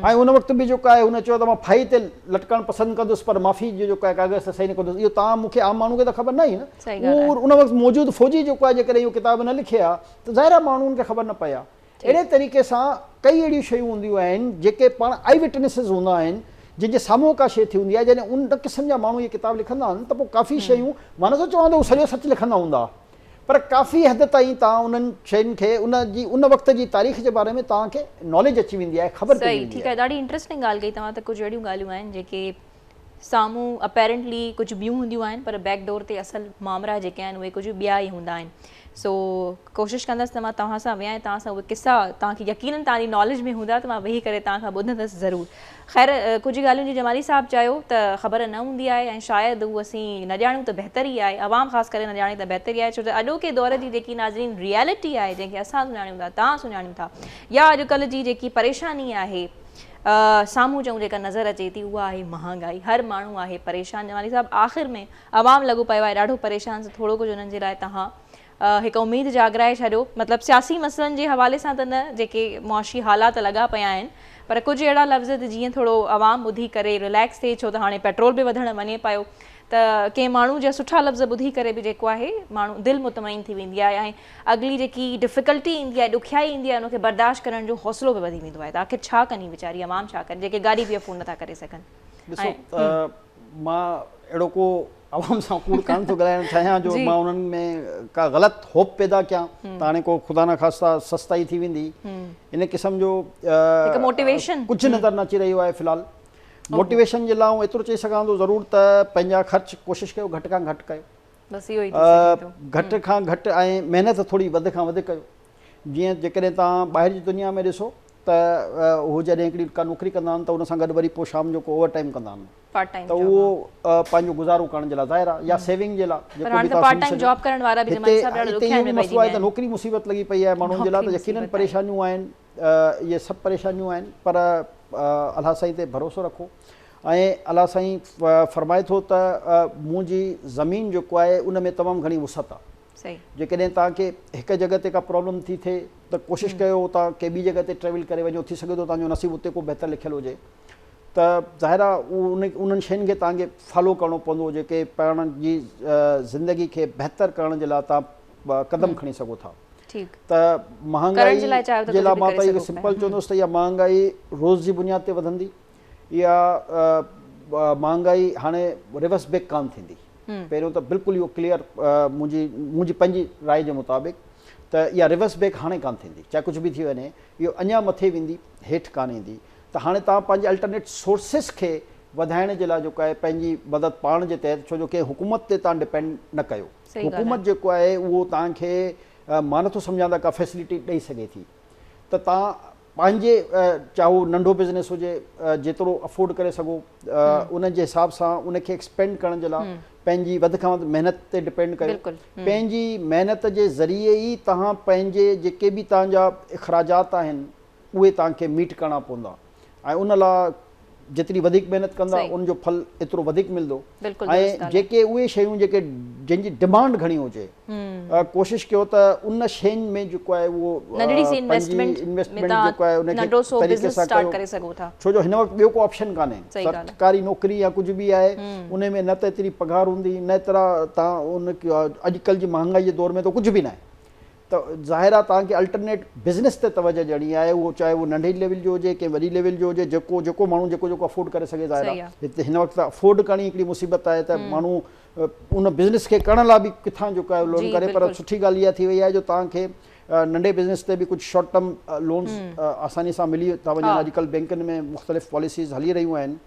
۽ ان وقت به جيڪو آهي هن چيو ته مان ڦاهي تي لٽڪڻ پسند ڪندس پر معافي جو جيڪو آهي ڪاغذ تي صحيح نه ڪندس. اهو توهان مون کي عام ماڻهو کي ته خبر نه آهي نه. اهو ان وقت موجود فوجي جيڪو آهي جيڪڏهن اهو ڪتاب نه لکي ها ته ظاهر آهي ماڻهن کي خبر نه پئي ها. اهڙي طريقي سان ڪئي اهڙيون شيون هونديون آهن جيڪي پاڻ آئي وٽنيسز هوندا آهن جن جي سامهون ڪا شيء ٿي هوندي آهي. جڏهن ان قسم جا ماڻهو اهي ڪتاب لکندا آهن ته پوء ڪافي شيون مان نٿو چوان ته هو سڄو سچ لکندا هوندا پر ڪافي حد تائين توهان انهن شين کي ان جي ان وقت جي تاريخ جي باري ۾ توهان کي ناليج اچي ويندي آهي خبر پئجي صحيح ويندي ٺيڪ آهي آهي. ڏاڍي انٽريسٽنگ ڳالهه ڪئي توهان ته ڪجهه اهڙيون ڳالهيون آهن جيڪي سامهون اپيرنٽلي ڪجهه ٻيون هونديون آهن پر بيڪ ڊور تي اصل مامرا جيڪي آهن اهي ڪجهه ٻيا ئي هوندا آهن. سو ڪوشش ڪندس ته مان توهان سان ويهان ۽ توهان سان اهي قصا توهان کي يقينن توهان جي ناليج ۾ هوندا ته مان ويهي ڪري توهان کان ٻڌندس ضرور. خير ڪجهه ڳالهيون جيئن جمالي صاحب چيو ته خبر نه هوندي آهي ۽ شايد هو اسين نه ڄاڻون ته بهتر ئي آهي عوام خاص ڪري نه ڄاڻي ته بهتر ئي آهي ڇو ته اڄوڪي دور جي جيڪي ناظرين ريئلٽي آهي جنهن کي اسان سڃاڻيون ٿا توهان سڃاڻيون ٿا يا اڄڪلهه جي جيڪي پريشاني آهي سامهون چئون جيڪا نظر اچي ٿي اها آهي مهانگائي هر ماڻهو آهي پريشان. جمالي صاحب آخر ۾ عوام لڳو پيو آهي ڏاڍو پريشان سو ٿورو ڪجهه انهن جي لاء توهان هڪ اميد جاڳرائي ڇڏيو. مطلب سياسي مسئلن جي حوالي سان ته نه جيڪي معاشي حالات لڳا پيا آهن پر ڪجهه اهڙا لفظ ته جيئن ٿورو عوام ٻڌي ڪري رليڪس ٿئي ڇو ته هاڻي پيٽرول به وڌڻ وڃي پيو ته ڪنهن ماڻهو جا سٺا لفظ ٻڌي ڪري به جيڪو آهي ماڻهو دل مطمئن ٿي ويندي آهي ۽ اڳلي جيڪي ڊفيڪلٽي ايندي آهي ڏکيائي ايندي آهي ان کي برداشت ڪرڻ جو حوصلو به وڌي ويندو آهي ته آخر ڇا ڪني ويچاري عوام ڇا ڪري جيڪي گاڏي به افورڊ نٿا ڪري سگهن. ڏسو مان اهڙو ڪو عوام سان ڪوڙ ڪانه ٿو ڳالهائڻ چاهيان جو مان انهن ۾ ڪا غلط هوپ پيدا ڪيان ته هاڻي ڪو خدا نخواسته سستائي ٿي ويندي ان قسم جو هڪ موٽيويشن ڪجهه نظر نه اچي رهيو آهي. في الحال موٽيويشن جي لاء آئون ايترو چئي سگهان ٿو ضرور ته پنهنجا خرچ ڪوشش ڪيو گهٽ کان گهٽ ڪيو بس اهو ئي ٿي سگهي ٿو گهٽ کان گهٽ ۽ محنت ٿوري وڌ کان وڌ ڪيو. جيئن جيڪڏهن توهان ٻاهر جي دنيا ۾ ڏسو ته هو جڏهن هڪڙي ڪا نوڪري ڪندا آهن ته ان سان گڏ وري پوء شام جو ڪو اوور ٽائيم ڪندا آهن ته اهو پنهنجو گذارو ڪرڻ جي لاء ظاهر آهي يا سيونگ جي لاء جيڪو به توهان سمجهي سگهو. هتي هتي اهو به مسئلو آهي ته نوڪري مصيبت لڳي پئي آهي ماڻهن جي لاء ته يقينن پريشانيون آهن اهي سڀ پريشانيون آهن پر الله سائين تي ڀروسو رکو ۽ الله سائين فرمائي ٿو ته منهنجي زمين جيڪو آهي ان ۾ تمام گهڻي وسعت آهي. جيڪڏهن توهان کي هڪ جڳهه تي ڪا پرابلم ٿي ٿئي ته ڪوشش ڪيو توهان ڪنهن ٻي جڳهه تي ٽريول ڪري وڃو ٿي سگهي ٿو توهان جو نصيب اتي ڪو بهتر لکيل هجي ته ظاهر آهي انهن شين کي توهان کي فالو ڪرڻو پوندو جيڪي پاڻ جي زندگي کي بهتر ڪرڻ جي لاء توهان قدم کڻي سگهو ٿا ته مهانگائي جي لاء مان ته اهو سمپل چوندس ته اها مهانگائي روز جي بنياد تي وڌندي اها مهانگائي هاڻي ريورس بيڪ ڪانه ٿيندي. پهريون ته بلڪل اهو ڪليئر منهنجي منهنجي پنهنجي راء جي مطابق ته اها ريورس بيڪ هاڻي ڪانه ٿيندي چاهي ڪجهه به ٿي وڃي اهو اڃا مٿي ويندي هيٺ ڪانه ايندي ته هاڻي توهان پنهنجي الٽرنيٽ سورسز کي وڌائڻ جي لاء جيڪو آهي پنهنجي مدد پاڻ جي تحت ڇو جو ڪنهن حڪومت تي توهان ڊپينڊ نه ڪيو حڪومت جيڪو آهي اهو توهان کي مان نٿو سمجهان ته ڪا فيسلٽي ڏئي سگهي ٿي ته توهان پنهنجي چاهي اهو ننڍو بزنس هجي جيترو افورڊ ڪري سگهو ان جي حساب سان ان کي ايڪسپينڊ ڪرڻ جي لاء پنهنجي وڌ کان وڌ محنت تي ڊپينڊ ڪريو پنهنجي محنت جي ذريعي ئي توهان پنهنجي جيڪي به توهان جا اخراجات آهن اهي توهان کي ميٽ ڪرڻا پوندا ۽ ان لاء جيتري وڌيڪ محنت ڪندا ان جو ڦل ايترو وڌيڪ ملندو ۽ جيڪي اهي شيون جيڪي جن جي ڊمانڊ گهڻي هجي ڪوشش ڪيو ته ان شين ۾ جيڪو آهي اهو ننڍڙي سي انويسٽمينٽ انويسٽمينٽ جيڪو آهي ان کي طريقي سان ڪيو ڇو جو هن وقت ٻيو ڪو آپشن ڪانهي سرڪاري نوڪري يا ڪجهه به آهي ان ۾ نه ته ايتري پگهار هوندي نه ايترا تان ان اڄڪلهه جي مهانگائي جي دور ۾ ته ڪجهه به ناهي ته ظاهر آهي توهان کي الٽرنيٽ بزنس تي توجه ڏيڻي آهي اهو چاهي اهو ننڍي ليول جو هجي ڪنهن وڏي ليول جو هجي جيڪو جيڪو ماڻهو جيڪو جيڪو افورڊ ڪري سگهي ظاهر آهي هتي هن وقت ته افورڊ ڪرڻ ئي هڪڙي مصيبت آهي ته ماڻهو ان بزنس کي ڪرڻ لاء به ڪٿان جيڪو آهي لون ڪري پر سٺي ڳالهه اها ٿي وئي آهي جو توهان کي ننڍي بزنس تي به ڪجهه شارٽ ٽرم لونز آساني سان ملي ٿا وڃن اڄڪلهه بينڪن ۾ مختلف پاليسيز هلي رهيون آهن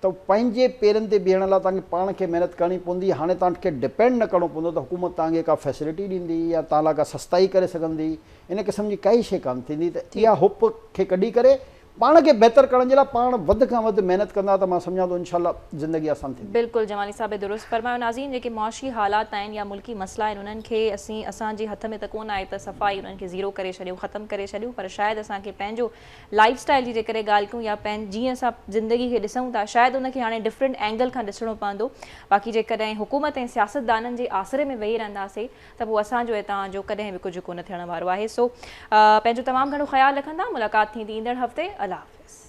ته پنهنجي پيرن تي بيهڻ لاء توهان کي پاڻ کي محنت ڪرڻي پوندي، هاڻي توهان کي ڊپينڊ نه ڪرڻو پوندو ته حڪومت توهان کي ڪا فيسلٽي ڏيندي يا توهان لاء ڪا سستائي ڪري سگهندي، ان قسم جي ڪائي شيء ڪانه ٿيندي ته اها هوپ کي ڪڍي ڪري پاڻ کي بهتر ڪرڻ جي لاء پاڻ وڌ کان وڌ محنت ڪندا ته مان سمجهان ٿو انشاء الله زندگي آسان ٿيندي. بلڪل جمالي صاحب درست فرمايو. ناظرين جيڪي معاشي حالات آهن يا ملڪي مسئلا آهن انهن کي اسين اسان جي هٿ ۾ ته ڪونه آهي ته صفا ئي انهن کي زيرو ڪري ڇڏيون ختم ڪري ڇڏيون پر شايد اسان کي پنهنجو لائف اسٽائل جي جيڪڏهن ڳالهه ڪيون يا جيئن اسان زندگي کي ڏسون ٿا شايد ان کي هاڻي ڊفرنٽ اينگل کان ڏسڻو پوندو. باقي جيڪڏهن حڪومت ۽ سياستدانن جي آسري ۾ ويهي رهنداسين ته پوء اسان جو ۽ توهان جو ڪڏهن به ڪجهه ڪونه ٿيڻ وارو آهي. سو پنهنجو تمام گهڻو خيال رکندا. ملاقات ٿيندي ايندڙ هفتي. الله حافظ.